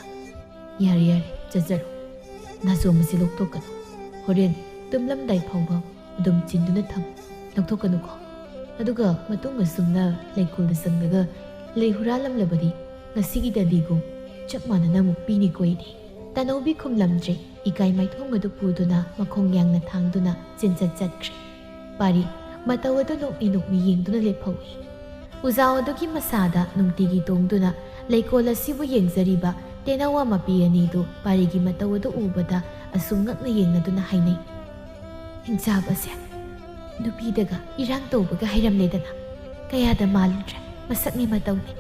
ꯌꯥꯔꯦ, ꯌꯥꯔꯦ, ꯆꯠꯆꯔꯣ꯫ ꯅꯥꯆꯣꯝ ꯑꯁꯤ ꯂꯧꯊꯣꯛꯀꯅꯨ꯫ ꯍꯣꯔꯦꯟ ꯇꯨꯝꯂꯝꯗꯥꯏ ꯐꯥꯎꯕ ꯑꯗꯨꯝ ꯆꯤꯟꯗꯨꯅ ꯊꯝꯃꯨ꯫ ꯂꯧꯊꯣꯛꯀꯅꯨꯀꯣ꯫ ꯑꯗꯨꯒ ꯃꯇꯨꯡ ꯑꯁꯨꯝꯅ ꯂꯩꯀꯣꯜꯗ ꯆꯪꯂꯒ ꯂꯩ ꯍꯨꯔꯥꯜꯂꯝꯂꯕꯗꯤ ꯉꯁꯤꯒꯤ ꯗꯟꯗꯤꯒꯨꯝ ꯆꯞ ꯃꯥꯟꯅꯅ ꯑꯃꯨꯛ ꯄꯤꯅꯤꯀꯣ ꯑꯩꯗꯤ꯫ ꯇꯅꯧꯕꯤ ꯈꯨꯝꯂꯝꯗ꯭ꯔꯦ꯫ ꯏꯀꯥꯏ ꯃꯥꯏꯊꯣꯡ ꯑꯗꯨ ꯄꯨꯗꯨꯅ ꯃꯈꯣꯡ ꯌꯥꯡꯅ ꯊꯥꯡꯗꯨꯅ ꯆꯦꯟꯆꯠ ꯆꯠꯈ꯭ꯔꯦ꯫ ꯄꯥꯔꯤ, ꯃꯇꯧ ꯑꯗꯨ ꯅꯣꯛꯃꯤ ꯅꯣꯛꯃꯤ ꯌꯦꯡꯗꯨꯅ ꯂꯦꯞꯍꯧꯏ꯫ ꯎꯖꯥꯎ ꯑꯗꯨꯒꯤ ꯃꯁꯥꯗ ꯅꯨꯡꯇꯤꯒꯤ ꯇꯣꯡꯗꯨꯅ ꯂꯩꯀꯣꯜ ꯑꯁꯤꯕꯨ ꯌꯦꯡꯖꯔꯤꯕ ꯇꯦꯅꯋꯥ ꯃꯄꯤ ꯑꯅꯤꯗꯨ ꯄꯥꯔꯤꯒꯤ ꯃꯇꯧ ꯑꯗꯨ ꯎꯕꯗ ꯑꯁꯨꯝ ꯉꯛꯅ ꯌꯦꯡꯅꯗꯨꯅ ꯍꯥꯏꯅꯩ, "ꯍꯤꯡꯆꯥꯕꯁꯦ ꯅꯨꯄꯤꯗꯒ ꯏꯔꯥꯡ ꯇꯧꯕꯒ ꯍꯩꯔꯝꯂꯦꯗꯅ꯫ ꯀꯌꯥꯗ ꯃꯥꯜꯂꯨꯗ꯭ꯔꯦ꯫ ꯃꯁꯛꯅꯦ ꯃꯇꯧꯅꯦ꯫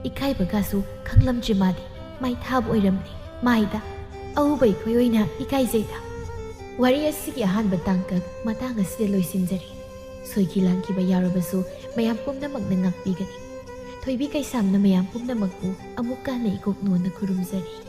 ꯏꯀꯥꯏꯕꯒꯁꯨ ꯈꯪꯂꯝꯗ꯭ꯔꯤ ꯃꯥꯗꯤ꯫ ꯃꯥꯏ ꯊꯥꯕ ꯑꯣꯏꯔꯝꯂꯦ꯫ ꯃꯥꯏꯗ ꯑꯎꯕ ꯑꯩꯈꯣꯏ ꯑꯣꯏꯅ ꯏꯀꯥꯏꯖꯩꯗ"꯫ ꯋꯥꯔꯤ ꯑꯁꯤꯒꯤ ꯑꯍꯥꯟꯕ ꯇꯥꯡꯀꯛ ꯃꯇꯥꯡ ꯑꯁꯤꯗ ꯂꯣꯏꯁꯤꯟꯖꯔꯤ꯫ ꯁꯣꯏꯈꯤ ꯂꯥꯟꯈꯤꯕ ꯌꯥꯎꯔꯕꯁꯨ ꯃꯌꯥꯝ ꯄꯨꯝꯅꯃꯛꯅ ꯉꯥꯛꯄꯤꯒꯅꯤ꯫ ꯊꯣꯏꯕꯤ ꯀꯩꯁꯥꯝꯅ ꯃꯌꯥꯝ ꯄꯨꯝꯅꯃꯛꯄꯨ ꯑꯃꯨꯛꯀ ꯍꯟꯅ ꯏꯀꯣꯛ ꯅꯣꯟꯅ ꯈꯨꯔꯨꯝꯖꯔꯤ꯫